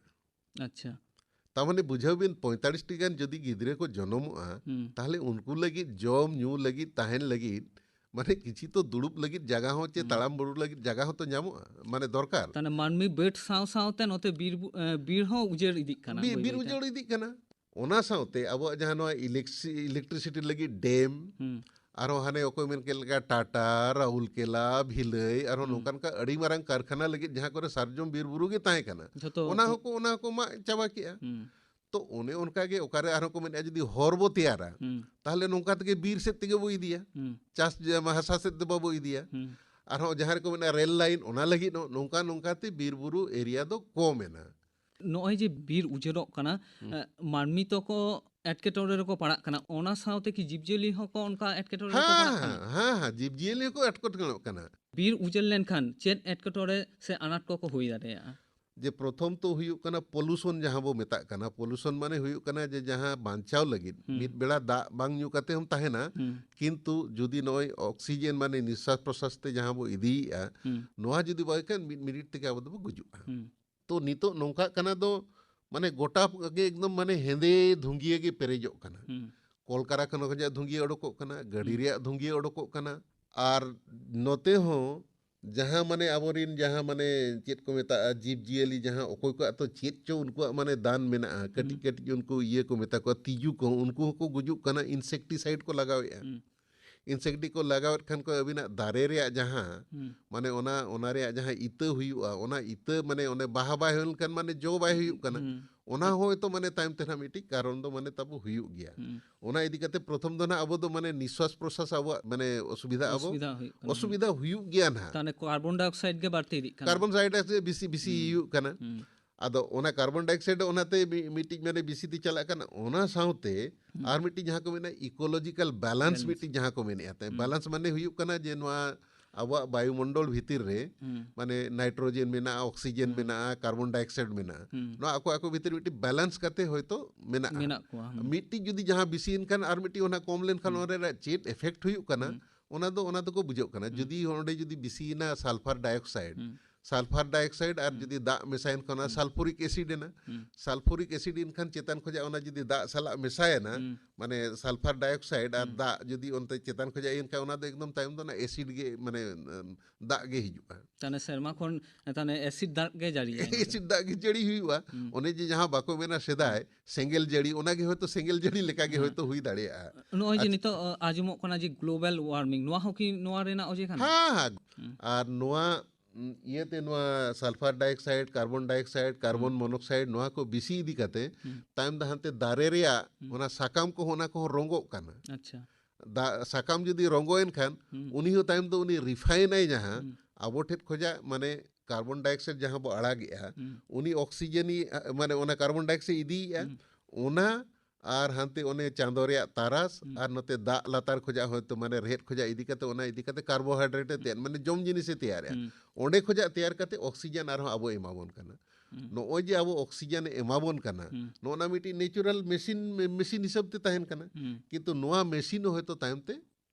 ᱟᱪᱪᱷᱟ᱾ ᱛᱟᱨ ᱢᱟᱱᱮ ᱵᱩᱡᱷᱟᱹᱣ ᱵᱤᱱ, ᱯᱚᱸᱭᱛᱟᱞᱤᱥ ᱴᱤ ᱜᱟᱱ ᱡᱩᱫᱤ ᱜᱤᱫᱽᱨᱟᱹ ᱠᱚ ᱡᱚᱱᱚᱢᱚᱜᱼᱟ, ᱦᱩᱸ᱾ ᱛᱟᱦᱞᱮ ᱩᱱᱠᱩ ᱞᱟᱹᱜᱤᱫ ᱡᱚᱢ ᱧᱩ ᱞᱟᱹᱜᱤᱫ, ᱛᱟᱦᱮᱱ ᱞᱟᱹᱜᱤᱫ, ᱢᱟᱱᱮ ᱠᱤᱪᱷᱤ ᱛᱚ ᱫᱩᱲᱩᱵ ᱞᱟᱹᱜᱤᱫ ᱡᱟᱭᱜᱟ ᱦᱚᱸ ᱪᱮ ᱦᱩᱸ᱾ ᱛᱟᱲᱟᱢ ᱵᱩᱨᱩ ᱞᱟᱹᱜᱤᱫ ᱡᱟᱭᱜᱟ ᱦᱚᱸ ᱛᱚ ᱧᱟᱢᱚᱜᱼᱟ, ᱢᱟᱱᱮ ᱫᱚᱨᱠᱟᱨ᱾ ᱛᱟᱦᱞᱮ ᱢᱟᱹᱱᱢᱤ ᱵᱟᱹᱰ ᱥᱟᱶ ᱥᱟᱶᱛᱮ ᱱᱚᱛᱮ ᱵᱤᱨ ᱵᱩ-, ᱮ, ᱵᱤᱨ ᱦᱚᱸ ᱩᱡᱟᱹᱲ ᱤᱫᱤᱜ ᱠᱟᱱᱟ ᱵᱤ-, ᱵᱟᱹᱭ ᱵᱤᱨ ᱵᱟᱹᱭᱛᱮ᱾ ᱩᱡᱟᱹᱲ ᱤᱫᱤᱜ ᱠᱟᱱᱟ᱾ ᱚᱱᱟ ᱥᱟᱶᱛᱮ ᱟᱵᱚᱣᱟᱜ ᱡᱟᱦᱟᱸ ᱱᱚᱣᱟ ᱤᱞᱮᱠᱥᱤ-, electricity ᱞᱟᱹᱜᱤᱫ ᱰᱮᱢ, ᱦᱩᱸ᱾ ᱟᱨᱦᱚᱸ ᱦᱟᱱᱮ ᱚᱠᱚᱭ ᱢᱮᱱ ᱠᱮᱫ ᱞᱮᱠᱟ ᱴᱟᱴᱟ, ᱨᱟᱩᱨᱠᱮᱞᱟ, ᱵᱷᱤᱞᱟᱹᱭ, ᱟᱨᱦᱚᱸ ᱦᱩᱸ᱾ ᱱᱚᱝᱠᱟᱱ ᱠᱟ-, ᱟᱹᱰᱤ ᱢᱟᱨᱟᱝ ᱠᱟᱨᱠᱷᱟᱱᱟ ᱞᱟᱹᱜᱤᱫ ᱡᱟᱦᱟᱸ ᱠᱚᱨᱮ ᱥᱟᱨᱡᱚᱢ ᱵᱤᱨ ᱵᱩᱨᱩ ᱜᱮ ᱛᱟᱦᱮᱸ ᱠᱟᱱᱟ, ᱡᱷᱚᱛᱚ ᱚᱱᱟ ᱠᱚ ᱦᱚᱸᱠᱚ, ᱚᱱᱟ ᱦᱚᱸᱠᱚ ᱢᱟᱜ ᱪᱟᱵᱟ ᱠᱮᱜᱼᱟ᱾ ᱦᱩᱸ᱾ ᱛᱚ ᱚᱱᱮ ᱚᱱᱠᱟ ᱜᱮ ᱚᱠᱟᱨᱮ ᱟᱨᱦᱚᱸ ᱠᱚ ᱢᱮᱱᱮᱫᱼᱟ, ᱡᱩᱫᱤ ᱦᱚᱨ ᱵᱚ ᱛᱮᱭᱟᱨᱟ, ᱦᱩᱸ᱾ ᱛᱟᱦᱚᱞᱮ ᱱᱚᱝᱠᱟ ᱛᱮᱜᱮ ᱵᱤᱨ ᱥᱮᱫ ᱛᱮᱜᱮ ᱵᱚ ᱤᱫᱤᱭᱟ, ᱦᱩᱸ᱾ ᱪᱟᱥ ᱡᱟᱭᱜᱟ ᱦᱟᱥᱟ ᱥᱮᱫ ᱫᱚ ᱵᱟᱵᱚ ᱤᱫᱤᱭᱟ᱾ ᱦᱩᱸ᱾ ᱟᱨᱦᱚᱸ ᱡᱟᱦᱟᱸ ᱨᱮᱠᱚ ᱢᱮᱱᱟ ᱨᱮᱞ ᱞᱟᱭᱤᱱ, ᱚᱱᱟ ᱞᱟᱹᱜᱤᱫ ᱦᱚᱸ ᱱᱚᱝᱠᱟ ᱱᱚᱝᱠᱟ ᱛᱮ ᱵᱤᱨ ᱵᱩᱨᱩ ᱮᱨᱤᱭᱟ ᱫᱚ ᱠᱚᱢ ᱮᱱᱟ᱾ ᱱᱚᱜᱼᱚᱭ ᱡᱮ ᱵᱤᱨ ᱩᱡᱟᱹᱲᱚᱜ ᱠᱟᱱᱟ, ᱦᱩᱸ᱾ ᱮ, ᱢᱟᱹᱱᱢᱤ ᱛᱚᱠᱚ ᱮᱴᱠᱮᱴᱚᱬᱮ ᱨᱮᱠᱚ ᱯᱟᱲᱟᱜ ᱠᱟᱱᱟ, ᱚᱱᱟ ᱥᱟᱶᱛᱮ ᱠᱤ ᱡᱤᱵᱽᱼᱡᱤᱭᱟᱹᱞᱤ ᱦᱚᱸᱠᱚ ᱚᱱᱠᱟ ᱮᱴᱠᱮᱴᱚᱬᱮ ᱨᱮᱠᱚ ᱯᱟᱲᱟᱜ ᱠᱟᱱᱟ? ᱦᱮᱸ, ᱦᱮᱸ, ᱦᱮᱸ, ᱡᱤᱵᱽᱼᱡᱤᱭᱟᱹᱞᱤ ᱦᱚᱸᱠᱚ ᱮᱴᱠᱮᱴᱚᱬᱮᱜ ᱠᱟᱱᱟ᱾ ᱵᱤᱨ ᱩᱡᱟᱹᱲ ᱞᱮᱱᱠᱷᱟᱱ ᱪᱮᱫ ᱮᱴᱠᱮᱴᱚᱬᱮ ᱥᱮ ᱟᱱᱟᱴ ᱠᱚᱠᱚ ᱦᱩᱭ ᱫᱟᱲᱮᱭᱟᱜᱼᱟ? ᱡᱮ ᱯᱨᱚᱛᱷᱚᱢ ᱛᱚ ᱦᱩᱭᱩᱜ ᱠᱟᱱᱟ ᱯᱚᱞᱩᱥᱚᱱ, ᱡᱟᱦᱟᱸ ᱵᱚ ᱢᱮᱛᱟᱜ ᱠᱟᱱᱟ, ᱯᱚᱞᱩᱥᱚᱱ ᱢᱟᱱᱮ ᱦᱩᱭᱩᱜ ᱠᱟᱱᱟ ᱡᱮ ᱡᱟᱦᱟᱸ ᱵᱟᱧᱪᱟᱣ ᱞᱟᱹᱜᱤᱫ ᱦᱩᱸ᱾ ᱢᱤᱫ ᱵᱮᱲᱟ ᱫᱟᱜ ᱵᱟᱝ ᱧᱩ ᱠᱟᱛᱮ ᱦᱚᱸᱢ ᱛᱟᱦᱮᱱᱟ, ᱦᱩᱸ᱾ ᱠᱤᱱᱛᱩ ᱡᱩᱫᱤ ᱱᱚᱜᱼᱚᱭ ᱚᱠᱥᱤᱡᱮᱱ ᱢᱟᱱᱮ ᱱᱤᱥᱥᱟᱥ ᱯᱨᱚᱥᱟᱥ ᱛᱮ ᱡᱟᱦᱟᱸ ᱵᱚ ᱤᱫᱤᱭᱮᱫᱼᱟ, ᱦᱩᱸ᱾ ᱱᱚᱣᱟ ᱡᱩᱫᱤ ᱵᱟᱭ ᱠᱷᱟᱱ ᱢᱤᱫ ᱢᱤᱱᱤᱴ ᱛᱮᱜᱮ ᱟᱵᱚ ᱫᱚᱵᱚ ᱜᱩᱡᱩᱜᱼᱟ᱾ ᱦᱩᱸ᱾ ᱛᱚ ᱱᱤᱛᱚᱜ ᱱᱚᱝᱠᱟᱜ ᱠᱟᱱᱟ ᱫᱚ, ᱢᱟᱱᱮ ᱜᱚᱴᱟ ᱜᱮ ᱮᱠᱫᱚᱢ ᱢᱟᱱᱮ ᱦᱮᱸᱫᱮ ᱫᱷᱩᱸᱜᱤᱭᱟᱹ ᱜᱮ ᱯᱮᱨᱮᱡᱚᱜ ᱠᱟᱱᱟ᱾ ᱦᱩᱸ᱾ ᱠᱚᱞᱠᱟᱨᱟᱠᱷᱟᱱᱟ ᱠᱷᱚᱱᱟᱜ ᱫᱷᱩᱸᱜᱤᱭᱟᱹ ᱚᱰᱚᱠᱚᱜ ᱠᱟᱱᱟ, ᱜᱟᱹᱰᱤ ᱦᱩᱸ᱾ ᱨᱮᱭᱟᱜ ᱫᱷᱩᱸᱜᱤᱭᱟᱹ ᱚᱰᱚᱠᱚᱜ ᱠᱟᱱᱟ᱾ ᱟᱨ ᱱᱚᱛᱮ ᱦᱚᱸ ᱡᱟᱦᱟᱸ ᱢᱟᱱᱮ ᱟᱵᱚᱨᱮᱱ ᱡᱟᱦᱟᱸ ᱢᱟᱱᱮ ᱪᱮᱫ ᱠᱚ ᱢᱮᱛᱟᱜᱼᱟ, ᱡᱤᱵᱽ ᱡᱤᱭᱟᱹᱞᱤ ᱡᱟᱦᱟᱸ ᱚᱠᱚᱭ ᱠᱚᱣᱟᱜ ᱛᱚ ᱪᱮᱫ ᱪᱚ ᱩᱱᱠᱩᱣᱟᱜ ᱢᱟᱱᱮ ᱫᱟᱱ ᱢᱮᱱᱟᱜᱼᱟ, ᱠᱟᱹᱴᱤᱡ ᱦᱩᱸ᱾ ᱠᱟᱹᱴᱤᱡ ᱩᱱᱠᱩ ᱤᱭᱟᱹ ᱠᱚ ᱢᱮᱛᱟ ᱠᱚᱣᱟ, ᱛᱤᱡᱩ ᱠᱚ, ᱩᱱᱠᱩ ᱦᱚᱸᱠᱚ ᱜᱩᱡᱩᱜ ᱠᱟᱱᱟ, ᱤᱱᱥᱮᱠᱴᱤᱥᱟᱭᱤᱰ ᱠᱚ ᱞᱟᱜᱟᱣᱮᱫᱼᱟ᱾ ᱦᱩᱸ᱾ ᱤᱱᱥᱮᱠᱴᱤ ᱠᱚ ᱞᱟᱜᱟᱣᱮᱫ ᱠᱷᱟᱱ ᱠᱚ ᱟᱹᱵᱤᱱᱟᱜ ᱫᱟᱨᱮ ᱨᱮᱭᱟᱜ ᱡᱟᱦᱟᱸ ᱦᱩᱸ᱾ ᱢᱟᱱᱮ ᱚᱱᱟ, ᱚᱱᱟ ᱨᱮᱭᱟᱜ ᱡᱟᱦᱟᱸ ᱤᱛᱟᱹ ᱦᱩᱭᱩᱜᱼᱟ, ᱚᱱᱟ ᱤᱛᱟᱹ ᱢᱟᱱᱮ ᱚᱱᱮ ᱵᱟᱦᱟ ᱵᱟᱭ ᱦᱩᱭ ᱞᱮᱱᱠᱷᱟᱱ ᱢᱟᱱᱮ ᱡᱚ ᱵᱟᱭ ᱦᱩᱭᱩᱜ ᱠᱟᱱᱟ᱾ ᱦᱩᱸ᱾ ᱚᱱᱟ ᱦᱚᱭᱛᱚ ᱢᱟᱱᱮ ᱛᱟᱭᱚᱢ ᱛᱮ ᱱᱟᱦᱟᱜ ᱢᱤᱫᱴᱤᱡ ᱠᱟᱨᱚᱱ ᱫᱚ ᱢᱟᱱᱮ ᱛᱟᱵᱚ ᱦᱩᱭᱩᱜ ᱜᱮᱭᱟ᱾ ᱦᱩᱸ᱾ ᱚᱱᱟ ᱤᱫᱤ ᱠᱟᱛᱮ ᱯᱨᱚᱛᱷᱚᱢ ᱫᱚ ᱱᱟᱦᱟᱜ ᱟᱵᱚ ᱫᱚ ᱢᱟᱱᱮ ᱱᱤᱥᱣᱟᱥ ᱯᱨᱚᱥᱟᱥ ᱟᱵᱚᱣᱟᱜ ᱢᱟᱱᱮ ᱚᱥᱩᱵᱤᱫᱷᱟ ᱟᱵᱚ, ᱚᱥᱩᱵᱤᱫᱷᱟ ᱦᱩᱭᱩᱜ ᱠᱟᱱᱟ᱾ ᱚᱥᱩᱵᱤᱫᱷᱟ ᱦᱩᱭᱩᱜ ᱜᱮᱭᱟ ᱱᱟᱦᱟᱜ᱾ ᱛᱟᱦᱚᱞᱮ ᱠᱟᱨᱵᱚᱱ ᱰᱟᱭᱚᱠᱥᱟᱭᱤᱰ ᱜᱮ ᱵᱟᱹᱲᱛᱤ ᱤᱫᱤᱜ ᱠᱟᱱᱟ᱾ ᱠᱟᱨᱵᱚᱱ ᱰᱟᱭᱚᱠᱥᱟᱭᱤᱰ ᱵᱮᱥᱤ, ᱵᱮᱥᱤ ᱦᱩᱸ᱾ ᱦᱩᱭᱩᱜ ᱠᱟᱱᱟ᱾ ᱦᱩᱸ᱾ ᱟᱫᱚ ᱚᱱᱟ ᱠᱟᱨᱵᱚᱱ ᱰᱟᱭᱚᱠᱥᱟᱭᱤᱰ ᱚᱱᱟᱛᱮ ᱢᱤ-, ᱢᱤᱫᱴᱤᱡ ᱢᱟᱱᱮ ᱵᱮᱥᱤ ᱛᱮ ᱪᱟᱞᱟᱜ ᱠᱟᱱᱟ᱾ ᱚᱱᱟ ᱥᱟᱶᱛᱮ ᱦᱩᱸ᱾ ᱟᱨ ᱢᱤᱫᱴᱤᱡ ᱡᱟᱦᱟᱸ ᱠᱚ ᱢᱮᱱᱟ ᱤᱠᱳᱞᱚᱡᱤᱠᱟᱞ ᱵᱮᱞᱟᱱᱥ, ᱵᱮᱞᱟᱱᱥ᱾ ᱢᱤᱫᱴᱤᱡ ᱡᱟᱦᱟᱸ ᱠᱚ ᱢᱮᱱᱮᱫᱼᱟ ᱛᱮ, ᱦᱩᱸ᱾ ᱵᱮᱞᱟᱱᱥ ᱢᱟᱱᱮ ᱦᱩᱭᱩᱜ ᱠᱟᱱᱟ ᱡᱮ ᱱᱚᱣᱟ ᱟᱵᱚᱣᱟᱜ ᱵᱟᱭᱩᱢᱚᱱᱰᱚᱞ ᱵᱷᱤᱛᱤᱨ ᱨᱮ ᱦᱩᱸ᱾ ᱢᱟᱱᱮ ᱱᱟᱭᱴᱨᱳᱡᱮᱱ ᱢᱮᱱᱟᱜᱼᱟ, ᱚᱠᱥᱤᱡᱮᱱ ᱦᱩᱸ᱾ ᱢᱮᱱᱟᱜᱼᱟ, ᱠᱟᱨᱵᱚᱱ ᱰᱟᱭᱚᱠᱥᱟᱭᱤᱰ ᱢᱮᱱᱟᱜᱼᱟ᱾ ᱦᱩᱸ᱾ ᱱᱚᱣᱟ ᱟᱠᱚ ᱟᱠᱚ ᱵᱷᱤᱛᱤᱨ ᱢᱤᱫᱴᱤᱡ ᱵᱮᱞᱟᱱᱥ ᱠᱟᱛᱮ ᱦᱚᱭᱛᱚ ᱢᱮᱱᱟᱜᱼᱟ᱾ ᱢᱮᱱᱟᱜ ᱠᱚᱣᱟ, ᱦᱩᱸ᱾ ᱢᱤᱫᱴᱤᱡ ᱡᱩᱫᱤ ᱡᱟᱦᱟᱸ ᱵᱮᱥᱤᱭᱮᱱ ᱠᱷᱟᱱ ᱟᱨ ᱢᱤᱫᱴᱤᱡ ᱚᱱᱟ ᱠᱚᱢ ᱞᱮᱱᱠᱷᱟᱱ ᱦᱩᱸ᱾ ᱚᱱᱟ ᱨᱮᱱᱟᱜ ᱪᱮᱫ ᱮᱯᱷᱮᱠᱴ ᱦᱩᱭᱩᱜ ᱠᱟᱱᱟ, ᱦᱩᱸ᱾ ᱚᱱᱟ ᱫᱚ, ᱚᱱᱟ ᱫᱚᱠᱚ ᱵᱩᱡᱷᱟᱹᱜ ᱠᱟᱱᱟ᱾ ᱦᱩᱸ᱾ ᱡᱩᱫᱤ ᱚᱸᱰᱮ ᱡᱩᱫᱤ ᱵᱮᱥᱤᱭᱮᱱᱟ ᱥᱟᱞᱯᱷᱟᱨ ᱰᱟᱭᱚᱠᱥᱟᱭᱤᱰ, ᱦᱩᱸ᱾ ᱥᱟᱞᱯᱷᱟᱨ ᱰᱟᱭᱚᱠᱥᱟᱭᱤᱰ ᱟᱨ ᱦᱩᱸ᱾ ᱡᱩᱫᱤ ᱫᱟᱜ ᱢᱮᱥᱟᱭᱮᱱ ᱠᱷᱟᱱ ᱚᱱᱟ ᱦᱩᱸ᱾ ᱥᱟᱞᱯᱷᱩᱨᱤᱠ ᱮᱥᱤᱰ ᱮᱱᱟ᱾ ᱦᱩᱸ᱾ ᱥᱟᱞᱯᱷᱩᱨᱤᱠ ᱮᱥᱤᱰ ᱮᱱᱠᱷᱟᱱ ᱪᱮᱛᱟᱱ ᱠᱷᱚᱱᱟᱜ ᱚᱱᱟ ᱡᱩᱫᱤ ᱫᱟᱜ ᱥᱟᱞᱟᱜ ᱢᱮᱥᱟᱭᱮᱱᱟ, ᱦᱩᱸ᱾ ᱢᱟᱱᱮ ᱥᱟᱞᱯᱷᱟᱨ ᱰᱟᱭᱚᱠᱥᱟᱭᱤᱰ ᱟᱨ ᱦᱩᱸ᱾ ᱫᱟᱜ ᱡᱩᱫᱤ ᱚᱱᱛᱮ ᱪᱮᱛᱟᱱ ᱠᱷᱚᱱᱟᱜ ᱤᱭᱟᱹ ᱮᱱᱠᱷᱟᱱ ᱚᱱᱟ ᱫᱚ ᱮᱠᱫᱚᱢ ᱛᱟᱭᱚᱢ ᱫᱚ ᱚᱱᱟ ᱮᱥᱤᱰ ᱜᱮ, ᱢᱟᱱᱮ, ᱮᱢ, ᱫᱟᱜ ᱜᱮ ᱦᱤᱡᱩᱜᱼᱟ᱾ ᱛᱟᱦᱞᱮ ᱥᱮᱨᱢᱟ ᱠᱷᱚᱱ, ᱛᱟᱦᱞᱮ ᱮᱥᱤᱰ ᱫᱟᱜ ᱜᱮ ᱡᱟᱹᱲᱤᱭᱟᱭ᱾ ᱮᱥᱤᱰ ᱫᱟᱜ ᱜᱮ ᱡᱟᱹᱲᱤ ᱦᱩᱭᱩᱜᱼᱟ᱾ ᱦᱩᱸ᱾ ᱚᱱᱮ ᱡᱮ ᱡᱟᱦᱟᱸ ᱵᱟᱠᱚ ᱢᱮᱱᱟ ᱥᱮᱫᱟᱭ, ᱦᱩᱸ᱾ ᱥᱮᱸᱜᱮᱞ ᱡᱟᱹᱲᱤ, ᱚᱱᱟ ᱜᱮ ᱦᱚᱭᱛᱳ ᱥᱮᱸᱜᱮᱞ ᱡᱟᱹᱲᱤ ᱞᱮᱠᱟ ᱜᱮ ᱦᱮᱸ᱾ ᱦᱚᱭᱛᱳ ᱦᱩᱭ ᱫᱟᱲᱮᱭᱟᱜᱼᱟ᱾ ᱱᱚᱜᱼᱚᱭ ᱡᱮ ᱟᱪᱪᱷᱟ᱾ ᱱᱤᱛᱚᱜ, ᱟ, ᱟᱸᱡᱚᱢᱚᱜ ᱠᱟᱱᱟ ᱡᱮ ᱜᱞᱳᱵᱟᱞ ᱳᱣᱟᱨᱢᱤᱝ, ᱱᱚᱣᱟ ᱦᱚᱸ ᱠᱤ ᱱᱚᱣᱟ ᱨᱮᱱᱟᱜ ᱚᱡᱮ ᱠᱟᱱᱟ? ᱦᱮᱸ, ᱦᱮᱸ᱾ ᱦᱩᱸ᱾ ᱟᱨ ᱱᱚᱣᱟ ᱤᱭᱟᱹᱛᱮ ᱱᱚᱣᱟ sulphur dioxide, carbon dioxide, carbon monoxide, ᱱᱚᱣᱟ ᱠᱚ ᱵᱮᱥᱤ ᱤᱫᱤ ᱠᱟᱛᱮ ᱦᱩᱸ᱾ ᱛᱟᱭᱚᱢ ᱫᱚ ᱦᱟᱱᱛᱮ ᱫᱟᱨᱮ ᱨᱮᱭᱟᱜ ᱦᱩᱸ᱾ ᱚᱱᱟ ᱥᱟᱠᱟᱢ ᱠᱚᱦᱚᱸ, ᱚᱱᱟ ᱠᱚᱦᱚᱸ ᱨᱚᱸᱜᱚᱜ ᱠᱟᱱᱟ᱾ ᱟᱪᱪᱷᱟ᱾ ᱫᱟ-, ᱥᱟᱠᱟᱢ ᱡᱩᱫᱤ ᱨᱚᱸᱜᱚᱭᱮᱱ ᱠᱷᱟᱱ, ᱦᱩᱸ᱾ ᱩᱱᱤ ᱦᱚᱸ ᱛᱟᱭᱚᱢ ᱫᱚ ᱩᱱᱤ refine ᱟᱭ ᱡᱟᱦᱟᱸ, ᱦᱩᱸ᱾ ᱟᱵᱚ ᱴᱷᱮᱱ ᱠᱷᱚᱡᱟᱜ ᱢᱟᱱᱮ carbon dioxide ᱡᱟᱦᱟᱸ ᱵᱚ ᱟᱲᱟᱜᱮᱜᱼᱟ, ᱦᱩᱸ᱾ ᱩᱱᱤ oxygen ᱤ, ᱢᱟᱱᱮ ᱚᱱᱟ carbon dioxide ᱤᱫᱤᱭᱮᱜᱼᱟ, ᱦᱩᱸ᱾ ᱚᱱᱟ ᱟᱨ ᱦᱟᱱᱛᱮ ᱚᱱᱮ ᱪᱟᱸᱫᱚ ᱨᱮᱭᱟᱜ ᱛᱟᱨᱟᱥ ᱦᱩᱸ᱾ ᱟᱨ ᱱᱚᱛᱮ ᱫᱟᱜ ᱞᱟᱛᱟᱨ ᱠᱷᱚᱡᱟᱜ ᱦᱚᱭᱛᱳ ᱢᱟᱱᱮ ᱨᱮᱦᱮᱫ ᱠᱷᱚᱡᱟᱜ ᱤᱫᱤ ᱠᱟᱛᱮ, ᱚᱱᱟ ᱤᱫᱤ ᱠᱟᱛᱮ carbohydrate ᱮ ᱛᱮᱭᱟᱨ, ᱢᱟᱱᱮ ᱡᱚᱢ ᱡᱤᱱᱤᱥ ᱮ ᱛᱮᱭᱟᱨᱮᱜᱼᱟ᱾ ᱦᱩᱸ᱾ ᱚᱸᱰᱮ ᱠᱷᱚᱡᱟᱜ ᱛᱮᱭᱟᱨ ᱠᱟᱛᱮ oxygen ᱟᱨᱦᱚᱸ ᱟᱵᱚ ᱮᱢᱟᱵᱚᱱ ᱠᱟᱱᱟ᱾ ᱦᱩᱸ᱾ ᱱᱚᱜᱼᱚᱭ ᱡᱮ ᱟᱵᱚ oxygen ᱮ ᱮᱢᱟᱵᱚᱱ ᱠᱟᱱᱟ, ᱦᱩᱸ᱾ ᱱᱚᱜᱼᱚ ᱱᱟ ᱢᱤᱫᱴᱤᱡ natural machine, machine ᱦᱤᱥᱟᱹᱵ ᱛᱮ ᱛᱟᱦᱮᱱ ᱠᱟᱱᱟ᱾ ᱦᱩᱸ᱾ ᱠᱤᱱᱛᱩ ᱱᱚᱣᱟ machine ᱦᱚᱭᱛᱳ ᱛᱟᱭᱚᱢ ᱛᱮ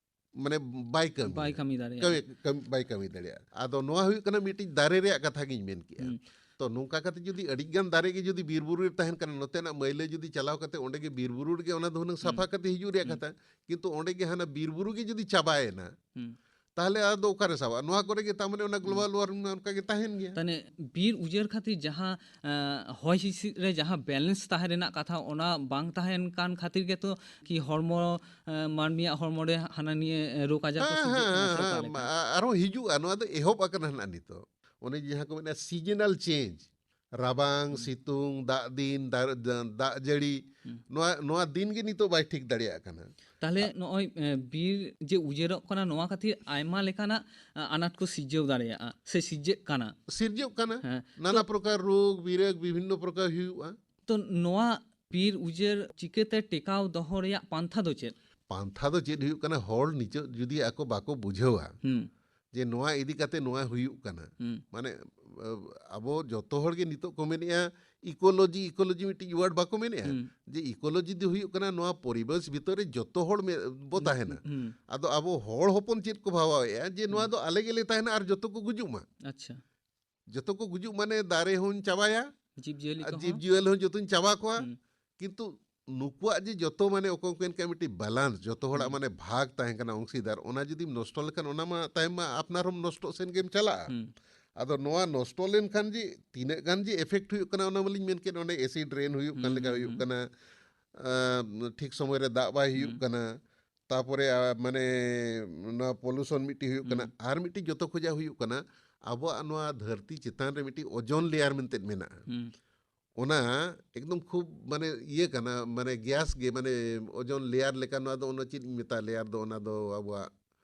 ᱢᱟᱱᱮ ᱵᱟᱭ ᱠᱟᱹᱢᱤᱭᱟ᱾ ᱵᱟᱭ ᱠᱟᱹᱢᱤ ᱫᱟᱲᱮᱭᱟᱜᱼᱟ᱾ ᱠᱟᱹᱢᱤ, ᱠᱟᱹᱢᱤ, ᱵᱟᱭ ᱠᱟᱹᱢᱤ ᱫᱟᱲᱮᱭᱟᱜᱼᱟ᱾ ᱟᱫᱚ ᱱᱚᱣᱟ ᱦᱩᱭᱩᱜ ᱠᱟᱱᱟ ᱢᱤᱫᱴᱤᱡ ᱫᱟᱨᱮ ᱨᱮᱭᱟᱜ ᱠᱟᱛᱷᱟ ᱜᱤᱧ ᱢᱮᱱ ᱠᱮᱜᱼᱟ᱾ ᱦᱩᱸ᱾ ᱛᱚ ᱱᱚᱝᱠᱟ ᱠᱟᱛᱮ ᱡᱩᱫᱤ ᱟᱹᱰᱤ ᱜᱟᱱ ᱫᱟᱨᱮ ᱜᱮ ᱡᱩᱫᱤ ᱵᱤᱨ ᱵᱩᱨᱩ ᱨᱮ ᱛᱟᱦᱮᱱ ᱠᱟᱱᱟ, ᱱᱚᱛᱮᱱᱟᱜ ᱢᱟᱹᱭᱞᱟᱹ ᱡᱩᱫᱤ ᱪᱟᱞᱟᱣ ᱠᱟᱛᱮ ᱚᱸᱰᱮ ᱜᱮ ᱵᱤᱨ ᱵᱩᱨᱩ ᱨᱮᱜᱮ ᱚᱱᱟ ᱫᱚ ᱦᱩᱱᱟᱹᱝ ᱥᱟᱯᱷᱟ ᱦᱩᱸ᱾ ᱠᱟᱛᱮ ᱦᱤᱡᱩᱜ ᱨᱮᱭᱟᱜ ᱦᱩᱸ᱾ ᱠᱟᱛᱷᱟ, ᱠᱤᱱᱛᱩ ᱚᱸᱰᱮ ᱜᱮ ᱦᱟᱱᱟ ᱵᱤᱨ ᱵᱩᱨᱩ ᱜᱮ ᱡᱩᱫᱤ ᱪᱟᱵᱟᱭᱮᱱᱟ, ᱦᱩᱸ᱾ ᱛᱟᱦᱞᱮ ᱟᱫᱚ ᱚᱠᱟᱨᱮ ᱥᱟᱵᱟ? ᱱᱚᱣᱟ ᱠᱚᱨᱮ ᱜᱮ ᱛᱟᱨ ᱢᱟᱱᱮ ᱚᱱᱟ global warming ᱢᱟ ᱚᱱᱠᱟ ᱜᱮ ᱛᱟᱦᱮᱱ ᱜᱮᱭᱟ᱾ ᱛᱟᱦᱞᱮ ᱵᱤᱨ ᱩᱡᱟᱹᱲ ᱠᱷᱟᱹᱛᱤᱨ ᱡᱟᱦᱟᱸ, ᱮᱸ, ᱦᱚᱭ ᱦᱤᱸᱥᱤᱫ ᱨᱮ ᱡᱟᱦᱟᱸ balance ᱛᱟᱦᱮᱸ ᱨᱮᱱᱟᱜ ᱠᱟᱛᱷᱟ, ᱚᱱᱟ ᱵᱟᱝ ᱛᱟᱦᱮᱱ ᱠᱟᱱ ᱠᱷᱟᱹᱛᱤᱨ ᱜᱮᱛᱚ ᱠᱤ ᱦᱚᱲᱢᱚ, ᱮᱸ, ᱢᱟᱹᱱᱢᱤᱭᱟᱜ ᱦᱚᱲᱢᱚ ᱨᱮ ᱦᱟᱱᱟ ᱱᱤᱭᱟᱹ ᱨᱳᱜᱽ ᱟᱡᱟᱨ ᱠᱚ ᱦᱮᱸ, ᱥᱤᱨᱡᱟᱹᱜ ᱦᱮᱸ, ᱠᱟᱱᱟ ᱥᱮ ᱦᱮᱸ, ᱚᱠᱟ ᱞᱮᱠᱟ? ᱟ-, ᱟᱨᱦᱚᱸ ᱦᱤᱡᱩᱜᱼᱟ᱾ ᱱᱚᱣᱟ ᱫᱚ ᱮᱦᱚᱵ ᱟᱠᱟᱱᱟ ᱦᱟᱸᱜ ᱱᱤᱛᱚᱜ᱾ ᱚᱱᱮ ᱡᱟᱦᱟᱸ ᱠᱚ ᱢᱮᱱᱟ seasonal change, ᱨᱟᱵᱟᱝ, ᱦᱩᱸ᱾ ᱥᱤᱛᱩᱝ, ᱫᱟᱜ ᱫᱤᱱ, ᱫᱟᱨ-, ᱫᱟ-, ᱫᱟᱜ ᱡᱟᱹᱲᱤ, ᱦᱩᱸ᱾ ᱱᱚᱣᱟ, ᱱᱚᱣᱟ ᱫᱤᱱ ᱜᱮ ᱱᱤᱛᱚᱜ ᱵᱟᱭ ᱴᱷᱤᱠ ᱫᱟᱲᱮᱭᱟᱜ ᱠᱟᱱᱟ᱾ ᱛᱟᱦᱞᱮ ᱟ- ᱱᱚᱜᱼᱚᱭ, ᱮ, ᱵᱤᱨ ᱡᱮ ᱩᱡᱟᱹᱲᱚᱜ ᱠᱟᱱᱟ, ᱱᱚᱣᱟ ᱠᱷᱟᱹᱛᱤᱨ ᱟᱭᱢᱟ ᱞᱮᱠᱟᱱᱟᱜ, ᱟ, ᱟᱱᱟᱴ ᱠᱚ ᱥᱤᱨᱡᱟᱹᱣ ᱫᱟᱲᱮᱭᱟᱜᱼᱟ ᱥᱮ ᱥᱤᱨᱡᱟᱹᱜ ᱠᱟᱱᱟ᱾ ᱥᱤᱨᱡᱟᱹᱜ ᱠᱟᱱᱟ᱾ ᱦᱮᱸ᱾ ᱱᱟᱱᱟ ᱛᱚ ᱯᱨᱚᱠᱟᱨ ᱨᱳᱜᱽ, ᱵᱤᱨᱳᱜᱽ, ᱵᱤᱵᱷᱤᱱᱱᱚ ᱯᱨᱚᱠᱟᱨ ᱦᱩᱭᱩᱜᱼᱟ᱾ ᱛᱚ ᱱᱚᱣᱟ ᱵᱤᱨ ᱩᱡᱟᱹᱲ ᱪᱤᱠᱟᱹᱛᱮ ᱴᱮᱠᱟᱣ ᱫᱚᱦᱚ ᱨᱮᱭᱟᱜ ᱯᱟᱱᱛᱷᱟ ᱫᱚ ᱪᱮᱫ? ᱯᱟᱱᱛᱷᱟ ᱫᱚ ᱪᱮᱫ ᱦᱩᱭᱩᱜ ᱠᱟᱱᱟ? ᱦᱚᱲ ᱱᱤᱛᱚᱜ ᱡᱩᱫᱤ ᱟᱠᱚ ᱵᱟᱠᱚ ᱵᱩᱡᱷᱟᱹᱣᱟ ᱦᱩᱸ᱾ ᱡᱮ ᱱᱚᱣᱟ ᱤᱫᱤ ᱠᱟᱛᱮ ᱱᱚᱣᱟ ᱦᱩᱭᱩᱜ ᱠᱟᱱᱟ, ᱦᱩᱸ᱾ ᱢᱟᱱᱮ, ᱟ-, ᱟᱵᱚ ᱡᱚᱛᱚ ᱦᱚᱲ ᱜᱮ ᱱᱤᱛᱚᱜ ᱠᱚ ᱢᱮᱱᱮᱜᱼᱟ, ecology, ecology ᱢᱤᱫᱴᱤᱡ word ᱵᱟᱠᱚ ᱢᱮᱱᱮᱜᱼᱟ? ᱦᱩᱸ᱾ ᱡᱮ ecology ᱫᱚ ᱦᱩᱭᱩᱜ ᱠᱟᱱᱟ ᱱᱚᱣᱟ ᱯᱚᱨᱤᱵᱮᱥ ᱵᱷᱤᱛᱚᱨ ᱨᱮ ᱡᱚᱛᱚ ᱦᱚᱲ ᱢᱮ-, ᱵᱚ ᱛᱟᱦᱮᱱᱟ᱾ ᱦᱩᱸ᱾ ᱟᱫᱚ ᱟᱵᱚ ᱦᱚᱲ ᱦᱚᱯᱚᱱ ᱪᱮᱫ ᱠᱚ ᱵᱷᱟᱵᱟᱣᱮᱜᱼᱟ ᱡᱮ ᱱᱚᱣᱟ ᱦᱩᱸ᱾ ᱫᱚ ᱟᱞᱮ ᱜᱮᱞᱮ ᱛᱟᱦᱮᱱᱟ ᱟᱨ ᱡᱚᱛᱚ ᱠᱚ ᱜᱩᱡᱩᱜ ᱢᱟ᱾ ᱟᱪᱪᱷᱟ᱾ ᱡᱚᱛᱚ ᱠᱚ ᱜᱩᱡᱩᱜ ᱢᱟᱱᱮ ᱫᱟᱨᱮ ᱦᱚᱸᱧ ᱪᱟᱵᱟᱭᱟ, ᱡᱤᱵᱽ ᱡᱤᱭᱟᱹᱞᱤ ᱟᱨ ᱠᱚᱦᱚᱸ᱾ ᱡᱤᱵᱽ ᱡᱤᱭᱟᱹᱞᱤ ᱦᱚᱸ ᱡᱚᱛᱚᱧ ᱪᱟᱵᱟ ᱠᱚᱣᱟ᱾ ᱦᱩᱸ᱾ ᱠᱤᱱᱛᱩ ᱱᱩᱠᱩᱣᱟᱜ ᱡᱮ ᱡᱚᱛᱚ ᱢᱟᱱᱮ ᱚᱠᱚᱭ ᱠᱚ ᱮᱱᱠᱷᱟᱱ ᱢᱤᱫᱴᱤᱡ balance, ᱡᱚᱛᱚ ᱦᱚᱲᱟᱜ ᱦᱩᱸ᱾ ᱢᱟᱱᱮ ᱵᱷᱟᱜᱽ ᱛᱟᱦᱮᱸ ᱠᱟᱱᱟ, ᱚᱝᱥᱤᱫᱟᱨ, ᱚᱱᱟ ᱡᱩᱫᱤᱢ ᱱᱚᱥᱴᱚ ᱞᱮᱠᱷᱟᱱ ᱚᱱᱟ ᱢᱟ ᱛᱟᱭᱚᱢ ᱢᱟ ᱟᱯᱱᱟᱨ ᱦᱚᱸᱢ ᱱᱚᱥᱴᱚᱜ ᱥᱮᱱ ᱜᱮᱢ ᱪᱟᱞᱟᱜᱼᱟ᱾ ᱦᱩᱸ᱾ ᱟᱫᱚ ᱱᱚᱣᱟ ᱱᱚᱥᱴᱚ ᱞᱮᱱᱠᱷᱟᱱ ᱡᱮ ᱛᱤᱱᱟᱹᱜ ᱜᱟᱱ ᱡᱮ effect ᱦᱩᱭᱩᱜ ᱠᱟᱱᱟ, ᱚᱱᱟ ᱢᱟᱞᱤᱧ ᱢᱮᱱ ᱠᱮᱫ, ᱚᱸᱰᱮ acid rain ᱦᱩᱭᱩᱜ ᱠᱟᱱ ᱦᱩᱸ, ᱞᱮᱠᱟ ᱦᱩᱸ, ᱦᱩᱭᱩᱜ ᱦᱩᱸ᱾ ᱠᱟᱱᱟ, ᱟᱸ, ᱴᱷᱤᱠ ᱥᱚᱢᱚᱭ ᱨᱮ ᱫᱟᱜ ᱵᱟᱭ ᱦᱩᱭᱩᱜ ᱦᱩᱸ᱾ ᱠᱟᱱᱟ, ᱛᱟᱯᱚᱨᱮ ᱟ, ᱢᱟᱱᱮ ᱱᱚᱣᱟ ᱯᱚᱞᱩᱥᱚᱱ ᱢᱤᱫᱴᱤᱡ ᱦᱩᱭᱩᱜ ᱠᱟᱱᱟ᱾ ᱦᱩᱸ᱾ ᱟᱨ ᱢᱤᱫᱴᱤᱡ ᱡᱚᱛᱚ ᱠᱷᱚᱡᱟᱜ ᱦᱩᱭᱩᱜ ᱠᱟᱱᱟ, ᱟᱵᱚᱣᱟᱜ ᱱᱚᱣᱟ ᱫᱷᱟᱹᱨᱛᱤ ᱪᱮᱛᱟᱱ ᱨᱮ ᱢᱤᱫᱴᱤᱡ ᱳᱡᱚᱱ ᱞᱮᱭᱟᱨ ᱢᱮᱱᱛᱮ ᱢᱮᱱᱟᱜᱼᱟ᱾ ᱦᱩᱸ᱾ ᱚᱱᱟ ᱮᱠᱫᱚᱢ ᱠᱷᱩᱵ ᱢᱟᱱᱮ ᱤᱭᱟᱹ ᱠᱟᱱᱟ, ᱢᱟᱱᱮ ᱜᱮᱥ ᱜᱮ, ᱢᱟᱱᱮ ᱳᱡᱚᱱ ᱞᱮᱭᱟᱨ ᱞᱮᱠᱟ᱾ ᱱᱚᱣᱟ ᱫᱚ ᱚᱱᱟ ᱪᱮᱫ ᱤᱧ ᱢᱮᱛᱟᱜᱼᱟ, ᱞᱮᱭᱟᱨ ᱫᱚ ᱚᱱᱟ ᱫᱚ ᱟᱵᱚᱣᱟᱜ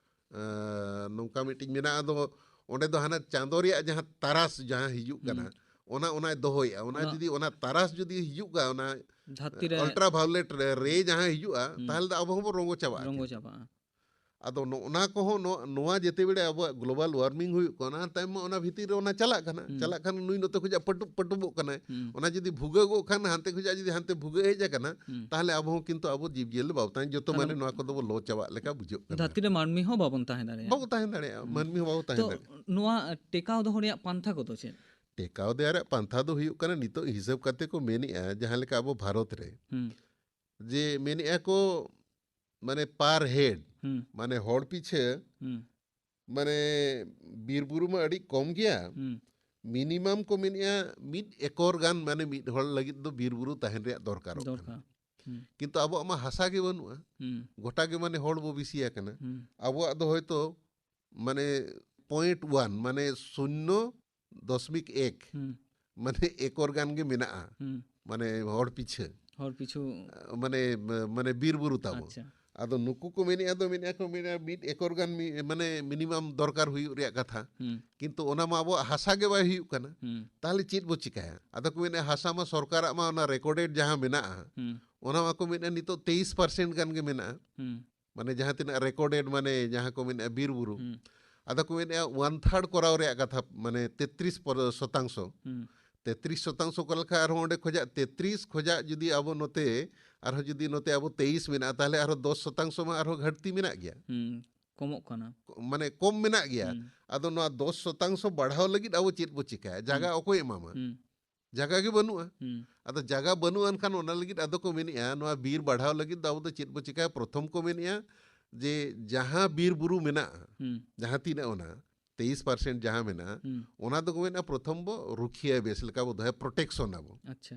ᱟᱸ, ᱱᱚᱝᱠᱟ ᱢᱤᱫᱴᱤᱡ ᱢᱮᱱᱟᱜᱼᱟ᱾ ᱟᱫᱚ ᱚᱸᱰᱮ ᱫᱚ ᱦᱟᱱᱟ ᱪᱟᱸᱫᱚ ᱨᱮᱭᱟᱜ ᱡᱟᱦᱟᱸ ᱛᱟᱨᱟᱥ ᱡᱟᱦᱟᱸ ᱦᱤᱡᱩᱜ ᱠᱟᱱᱟ, ᱦᱩᱸ᱾ ᱚᱱᱟ, ᱚᱱᱟᱭ ᱫᱚᱦᱚᱭᱮᱫᱼᱟ᱾ ᱚᱱᱟ ᱚᱱᱟ ᱡᱩᱫᱤ, ᱚᱱᱟ ᱛᱟᱨᱟᱥ ᱡᱩᱫᱤ ᱦᱤᱡᱩᱜᱼᱟ, ᱚᱱᱟ ᱫᱷᱟᱹᱨᱛᱤ ᱨᱮ ᱟᱞᱴᱨᱟ ᱵᱷᱟᱭᱳᱞᱮᱴ ᱨᱮ, ᱨᱮ ᱡᱟᱦᱟᱸ ᱦᱤᱡᱩᱜᱼᱟ, ᱦᱩᱸ᱾ ᱛᱟᱦᱚᱞᱮ ᱫᱚ ᱟᱵᱚ ᱦᱚᱸᱵᱚᱱ ᱨᱚᱸᱜᱚ ᱪᱟᱵᱟᱜᱼᱟ᱾ ᱨᱚᱸᱜᱚ ᱪᱟᱵᱟᱜᱼᱟ᱾ ᱟᱫᱚ ᱱᱚᱜᱼᱚ ᱱᱟ ᱠᱚᱦᱚᱸ ᱱᱚ-, ᱱᱚᱣᱟ ᱡᱮᱛᱮ ᱵᱮᱲᱮ ᱟᱵᱚᱣᱟᱜ global warming ᱦᱩᱭᱩᱜ ᱠᱟᱱᱟ, ᱚᱱᱟ ᱛᱟᱭᱚᱢ ᱢᱟ ᱚᱱᱟ ᱵᱷᱤᱛᱤᱨ ᱨᱮ ᱚᱱᱟ ᱪᱟᱞᱟᱜ ᱠᱟᱱᱟ᱾ ᱦᱩᱸ᱾ ᱪᱟᱞᱟᱜ ᱠᱷᱟᱱ ᱱᱩᱭ ᱱᱚᱛᱮ ᱠᱷᱚᱱᱟᱜ ᱯᱟᱹᱴᱩᱵ, ᱯᱟᱹᱴᱩᱵᱚᱜ ᱠᱟᱱᱟᱭ᱾ ᱦᱩᱸ᱾ ᱚᱱᱟ ᱡᱩᱫᱤ ᱵᱷᱩᱜᱟᱹᱜᱚᱜ ᱠᱷᱟᱱ, ᱦᱟᱱᱛᱮ ᱠᱷᱚᱱᱟᱜ ᱡᱩᱫᱤ ᱦᱟᱱᱛᱮ ᱵᱷᱩᱜᱟᱹᱜ ᱦᱮᱡ ᱟᱠᱟᱱᱟ, ᱦᱩᱸ᱾ ᱛᱟᱦᱚᱞᱮ ᱟᱵᱚ ᱦᱚᱸ ᱠᱤᱱᱛᱩ ᱟᱵᱚ ᱡᱤᱵᱽ ᱡᱤᱭᱟᱹᱞᱤ ᱵᱟᱵᱚ ᱛᱟᱦᱮᱸ, ᱡᱚᱛᱚ ᱟᱫᱚ ᱢᱟᱱᱮ ᱱᱚᱣᱟ ᱠᱚᱫᱚ ᱵᱚ ᱞᱚ ᱪᱟᱵᱟᱜ ᱞᱮᱠᱟ ᱵᱩᱡᱷᱟᱹᱜ ᱠᱟᱱᱟ᱾ ᱫᱷᱟᱹᱨᱛᱤ ᱨᱮ ᱢᱟᱹᱱᱢᱤ ᱦᱚᱸ ᱵᱟᱵᱚᱱ ᱛᱟᱦᱮᱸ ᱫᱟᱲᱮᱭᱟᱜᱼᱟ᱾ ᱵᱟᱵᱚ ᱛᱟᱦᱮᱸ ᱫᱟᱲᱮᱭᱟᱜᱼᱟ, ᱦᱩᱸ᱾ ᱢᱟᱹᱱᱢᱤ ᱦᱚᱸ ᱵᱟᱵᱚ ᱛᱟᱦᱮᱸ ᱛᱚ, ᱫᱟᱲᱮᱭᱟᱜᱼᱟ᱾ ᱱᱚᱣᱟ ᱴᱮᱠᱟᱣ ᱫᱚᱦᱚ ᱨᱮᱭᱟᱜ ᱯᱟᱱᱛᱷᱟ ᱠᱚᱫᱚ ᱪᱮᱫ? ᱴᱮᱠᱟᱣ ᱫᱟᱨᱟᱢ ᱨᱮᱭᱟᱜ ᱯᱟᱱᱛᱷᱟ ᱫᱚ ᱦᱩᱭᱩᱜ ᱠᱟᱱᱟ, ᱱᱤᱛᱚᱜ ᱦᱤᱥᱟᱹᱵ ᱠᱟᱛᱮ ᱠᱚ ᱢᱮᱱᱮᱜᱼᱟ, ᱡᱟᱦᱟᱸ ᱞᱮᱠᱟ ᱟᱵᱚ ᱵᱷᱟᱨᱚᱛ ᱨᱮ, ᱦᱩᱸ᱾ ᱡᱮ ᱢᱮᱱᱮᱜᱼᱟ ᱠᱚ, ᱢᱟᱱᱮ per head, ᱦᱩᱸ᱾ ᱢᱟᱱᱮ ᱦᱚᱲ ᱯᱤᱪᱷᱟᱹ, ᱦᱩᱸ᱾ ᱢᱟᱱᱮ ᱵᱤᱨ ᱵᱩᱨᱩ ᱢᱟ ᱟᱹᱰᱤ ᱠᱚᱢ ᱜᱮᱭᱟ, ᱦᱩᱸ᱾ Minimum ᱠᱚ ᱢᱮᱱᱮᱜᱼᱟ ᱢᱤᱫ ᱮᱠᱚᱨ ᱜᱟᱱ, ᱢᱟᱱᱮ ᱢᱤᱫ ᱦᱚᱲ ᱞᱟᱹᱜᱤᱫ ᱫᱚ ᱵᱤᱨ ᱵᱩᱨᱩ ᱛᱟᱦᱮᱱ ᱨᱮᱭᱟᱜ ᱫᱚᱨᱠᱟᱨᱚᱜ ᱠᱟᱱᱟ᱾ ᱫᱚᱨᱠᱟᱨ᱾ ᱦᱩᱸ᱾ ᱠᱤᱱᱛᱩ ᱟᱵᱚᱣᱟᱜ ᱢᱟ ᱦᱟᱥᱟ ᱜᱮ ᱵᱟᱹᱱᱩᱜᱼᱟ᱾ ᱦᱩᱸ᱾ ᱜᱚᱴᱟ ᱜᱮ ᱢᱟᱱᱮ ᱦᱚᱲ ᱵᱚ ᱵᱮᱥᱤ ᱟᱠᱟᱱᱟ᱾ ᱦᱩᱸ᱾ ᱟᱵᱚᱣᱟᱜ ᱫᱚ ᱦᱚᱭᱛᱚ ᱢᱟᱱᱮ point one, ᱢᱟᱱᱮ ᱥᱩᱱᱱᱚ ᱫᱚᱥᱢᱤᱠ ᱮᱠ, ᱦᱩᱸ᱾ ᱢᱟᱱᱮ ᱮᱠᱚᱨ ᱜᱟᱱ ᱜᱮ ᱢᱮᱱᱟᱜᱼᱟ᱾ ᱦᱩᱸ᱾ ᱢᱟᱱᱮ ᱦᱚᱲ ᱯᱤᱪᱷᱟᱹ᱾ ᱦᱚᱲ ᱯᱤᱪᱷᱩ᱾ ᱢᱟᱱᱮ, ᱢᱟᱱᱮ ᱵᱤᱨ ᱵᱩᱨᱩ ᱛᱟᱵᱚ᱾ ᱟᱪᱪᱷᱟ᱾ ᱟᱫᱚ ᱱᱩᱠᱩ ᱠᱚ ᱢᱮᱱᱮᱜᱼᱟ, ᱫᱚ ᱢᱮᱱᱮᱜᱼᱟ ᱠᱚ, ᱢᱮᱱᱮᱜᱼᱟ ᱢᱤᱫ ᱮᱠᱚᱨ ᱜᱟᱱ ᱢᱤ-, ᱢᱟᱱᱮ minimum ᱫᱚᱨᱠᱟᱨ ᱦᱩᱭᱩᱜ ᱨᱮᱭᱟᱜ ᱠᱟᱛᱷᱟ᱾ ᱦᱩᱸ᱾ ᱠᱤᱱᱛᱩ ᱚᱱᱟ ᱢᱟ ᱟᱵᱚᱣᱟᱜ ᱦᱟᱥᱟ ᱜᱮ ᱵᱟᱭ ᱦᱩᱭᱩᱜ ᱠᱟᱱᱟ᱾ ᱦᱩᱸ᱾ ᱛᱟᱦᱚᱞᱮ ᱪᱮᱫ ᱵᱚ ᱪᱤᱠᱟᱹᱭᱟ? ᱟᱫᱚ ᱠᱚ ᱢᱮᱱᱮᱜᱼᱟ, ᱦᱟᱥᱟ ᱢᱟ ᱥᱚᱨᱠᱟᱨᱟᱜ ᱢᱟ ᱚᱱᱟ recorded ᱡᱟᱦᱟᱸ ᱢᱮᱱᱟᱜᱼᱟ, ᱦᱩᱸ᱾ ᱚᱱᱟ ᱢᱟᱠᱚ ᱢᱮᱱᱮᱜᱼᱟ ᱱᱤᱛᱚᱜ ᱛᱮᱭᱤᱥ percent ᱜᱟᱱ ᱜᱮ ᱢᱮᱱᱟᱜᱼᱟ᱾ ᱦᱩᱸ᱾ ᱢᱟᱱᱮ ᱡᱟᱦᱟᱸ ᱛᱤᱱᱟᱹᱜ recorded, ᱢᱟᱱᱮ ᱡᱟᱦᱟᱸ ᱠᱚ ᱢᱮᱱᱮᱜᱼᱟ ᱵᱤᱨ ᱵᱩᱨᱩ᱾ ᱦᱩᱸ᱾ ᱟᱫᱚ ᱠᱚ ᱢᱮᱱᱮᱜᱼᱟ one third ᱠᱚᱨᱟᱣ ᱨᱮᱭᱟᱜ ᱠᱟᱛᱷᱟ, ᱢᱟᱱᱮ ᱛᱮᱛᱨᱤᱥ ᱯᱚᱨ-, ᱥᱚᱛᱟᱝᱥᱚ᱾ ᱦᱩᱸ᱾ ᱛᱮᱛᱨᱤᱥ ᱥᱚᱛᱟᱝᱥᱚ ᱠᱚ ᱞᱮᱠᱷᱟᱱ ᱟᱨᱦᱚᱸ ᱚᱸᱰᱮ ᱠᱷᱚᱡᱟᱜ ᱛᱮᱛᱨᱤᱥ ᱠᱷᱚᱡᱟᱜ ᱡᱩᱫᱤ ᱟᱵᱚ ᱱᱚᱛᱮ, ᱟᱨᱦᱚᱸ ᱡᱩᱫᱤ ᱱᱚᱛᱮ ᱟᱵᱚ ᱛᱮᱭᱤᱥ ᱢᱮᱱᱟᱜᱼᱟ, ᱛᱟᱦᱚᱞᱮ ᱟᱨᱦᱚᱸ ᱫᱚᱥ ᱥᱚᱛᱟᱝᱥᱚ ᱢᱟ ᱟᱨᱦᱚᱸ ᱜᱷᱟᱴᱛᱤ ᱢᱮᱱᱟᱜ ᱜᱮᱭᱟ᱾ ᱦᱩᱸ, ᱠᱚᱢᱚᱜ ᱠᱟᱱᱟ᱾ ᱠᱚ-, ᱢᱟᱱᱮ ᱠᱚᱢ ᱢᱮᱱᱟᱜ ᱜᱮᱭᱟ᱾ ᱦᱩᱸ᱾ ᱟᱫᱚ ᱱᱚᱣᱟ ᱫᱚᱥ ᱥᱚᱛᱟᱝᱥᱚ ᱵᱟᱲᱦᱟᱣ ᱞᱟᱹᱜᱤᱫ ᱟᱵᱚ ᱪᱮᱫ ᱵᱚ ᱪᱤᱠᱟᱹᱭᱟ? ᱡᱟᱭᱜᱟ ᱦᱩᱸ᱾ ᱚᱠᱚᱭ ᱮᱢᱟᱢᱟ? ᱦᱩᱸ᱾ ᱡᱟᱭᱜᱟ ᱜᱮ ᱵᱟᱹᱱᱩᱜᱼᱟ᱾ ᱦᱩᱸ᱾ ᱟᱫᱚ ᱡᱟᱭᱜᱟ ᱵᱟᱹᱱᱩᱜ ᱟᱱ ᱠᱷᱟᱱ ᱚᱱᱟ ᱞᱟᱹᱜᱤᱫ ᱟᱫᱚ ᱠᱚ ᱢᱮᱱᱮᱜᱼᱟ, ᱱᱚᱣᱟ ᱵᱤᱨ ᱵᱟᱲᱦᱟᱣ ᱞᱟᱹᱜᱤᱫ ᱫᱚ ᱟᱵᱚ ᱫᱚ ᱪᱮᱫ ᱵᱚ ᱪᱤᱠᱟᱹᱭᱟ? ᱯᱨᱚᱛᱷᱚᱢ ᱠᱚ ᱢᱮᱱᱮᱜᱼᱟ ᱡᱮ ᱡᱟᱦᱟᱸ ᱵᱤᱨ ᱵᱩᱨᱩ ᱢᱮᱱᱟᱜᱼᱟ, ᱦᱩᱸ᱾ ᱡᱟᱦᱟᱸ ᱛᱤᱱᱟᱹᱜ ᱚᱱᱟ ᱛᱮᱭᱤᱥ percent ᱡᱟᱦᱟᱸ ᱢᱮᱱᱟᱜᱼᱟ, ᱦᱩᱸ᱾ ᱚᱱᱟ ᱫᱚᱠᱚ ᱢᱮᱱᱟ ᱯᱨᱚᱛᱷᱚᱢ ᱵᱚ ᱨᱩᱠᱷᱤᱭᱟᱹ, ᱵᱮᱥ ᱞᱮᱠᱟ ᱵᱚ ᱫᱚᱦᱚᱭᱟ, protection ᱟᱵᱚ᱾ ᱟᱪᱪᱷᱟ᱾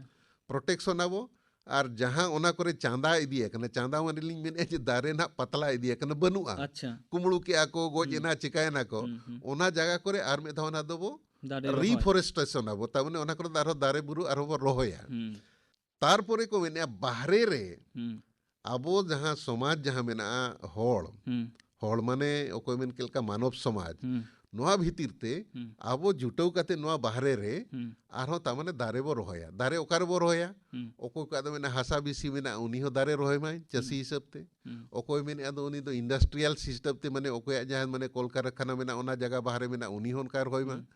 Protection ᱟᱵᱚ, ᱟᱨ ᱡᱟᱦᱟᱸ ᱚᱱᱟ ᱠᱚᱨᱮ ᱪᱟᱸᱫᱟ ᱤᱫᱤ ᱟᱠᱟᱱᱟ, ᱪᱟᱸᱫᱟ ᱢᱟᱱᱮ ᱞᱤᱧ ᱢᱮᱱᱮᱫᱼᱟ ᱡᱮ ᱫᱟᱨᱮ ᱱᱟᱦᱟᱜ ᱯᱟᱛᱞᱟ ᱤᱫᱤ ᱟᱠᱟᱱᱟ, ᱵᱟᱹᱱᱩᱜᱼᱟ, ᱟᱪᱪᱷᱟ᱾ ᱠᱩᱢᱵᱽᱲᱩ ᱠᱮᱜᱼᱟ ᱠᱚ, ᱜᱚᱡ ᱦᱩᱸ᱾ ᱮᱱᱟ, ᱪᱤᱠᱟᱭᱮᱱᱟ ᱠᱚ, ᱦᱩᱸ, ᱦᱩᱸ᱾ ᱚᱱᱟ ᱡᱟᱭᱜᱟ ᱠᱚᱨᱮ ᱟᱨ ᱢᱤᱫ ᱫᱷᱟᱣ ᱚᱱᱟ ᱫᱚᱵᱚ ᱫᱟᱨᱮ ᱨᱚᱦᱚᱭ᱾ ᱨᱤᱯᱷᱚᱨᱮᱥᱴᱨᱮᱥᱚᱱ ᱟᱵᱚ, ᱛᱟᱨ ᱢᱟᱱᱮ ᱚᱱᱟ ᱠᱚᱨᱮ ᱫᱚ ᱟᱨᱦᱚᱸ ᱫᱟᱨᱮ ᱵᱩᱨᱩ ᱟᱨᱦᱚᱸ ᱵᱚ ᱨᱚᱦᱚᱭᱟ᱾ ᱦᱩᱸ᱾ ᱛᱟᱨᱯᱚᱨᱮ ᱠᱚ ᱢᱮᱱᱮᱫᱼᱟ ᱵᱟᱦᱨᱮ ᱨᱮ ᱦᱩᱸ᱾ ᱟᱵᱚ ᱡᱟᱦᱟᱸ ᱥᱚᱢᱟᱡᱽ ᱡᱟᱦᱟᱸ ᱢᱮᱱᱟᱜᱼᱟ, ᱦᱚᱲ, ᱦᱩᱸ᱾ ᱦᱚᱲ ᱢᱟᱱᱮ ᱚᱠᱚᱭ ᱢᱮᱱ ᱠᱮᱫ ᱞᱮᱠᱟ ᱢᱟᱱᱚᱵ ᱥᱚᱢᱟᱡᱽ, ᱦᱩᱸ᱾ ᱱᱚᱣᱟ ᱵᱷᱤᱛᱤᱨ ᱛᱮ ᱦᱩᱸ᱾ ᱟᱵᱚ ᱡᱩᱴᱟᱹᱣ ᱠᱟᱛᱮ ᱱᱚᱣᱟ ᱵᱟᱦᱨᱮ ᱨᱮ ᱦᱩᱸ᱾ ᱟᱨᱦᱚᱸ ᱛᱟᱨ ᱢᱟᱱᱮ ᱫᱟᱨᱮ ᱵᱚ ᱨᱚᱦᱚᱭᱟ᱾ ᱫᱟᱨᱮ ᱚᱠᱟ ᱨᱮᱵᱚ ᱨᱚᱦᱚᱭᱟ? ᱦᱩᱸ᱾ ᱚᱠᱚᱭ ᱠᱚᱣᱟᱜ ᱫᱚ ᱢᱮᱱᱟᱜᱼᱟ ᱦᱟᱥᱟ ᱵᱮᱥᱤ ᱢᱮᱱᱟᱜᱼᱟ, ᱩᱱᱤ ᱦᱚᱸ ᱫᱟᱨᱮ ᱨᱚᱦᱚᱭ ᱢᱟᱭ ᱪᱟᱹᱥᱤ ᱦᱩᱸ᱾ ᱦᱤᱥᱟᱹᱵ ᱛᱮ᱾ ᱦᱩᱸ᱾ ᱚᱠᱚᱭ ᱢᱮᱱᱮᱫᱼᱟ ᱫᱚ ᱩᱱᱤ ᱫᱚ ᱤᱱᱰᱟᱥᱴᱨᱤᱭᱟᱞ ᱥᱤᱥᱴᱮᱢ ᱛᱮ, ᱢᱟᱱᱮ ᱚᱠᱚᱭᱟᱜ ᱡᱟᱦᱟᱸ ᱢᱟᱱᱮ ᱠᱚᱞᱠᱟᱨᱠᱷᱟᱱᱟ ᱢᱮᱱᱟᱜᱼᱟ, ᱩᱱᱤ ᱦᱚᱸ ᱚᱱᱠᱟᱭ ᱨᱚᱦᱚᱭ ᱢᱟ᱾ ᱦᱩᱸ᱾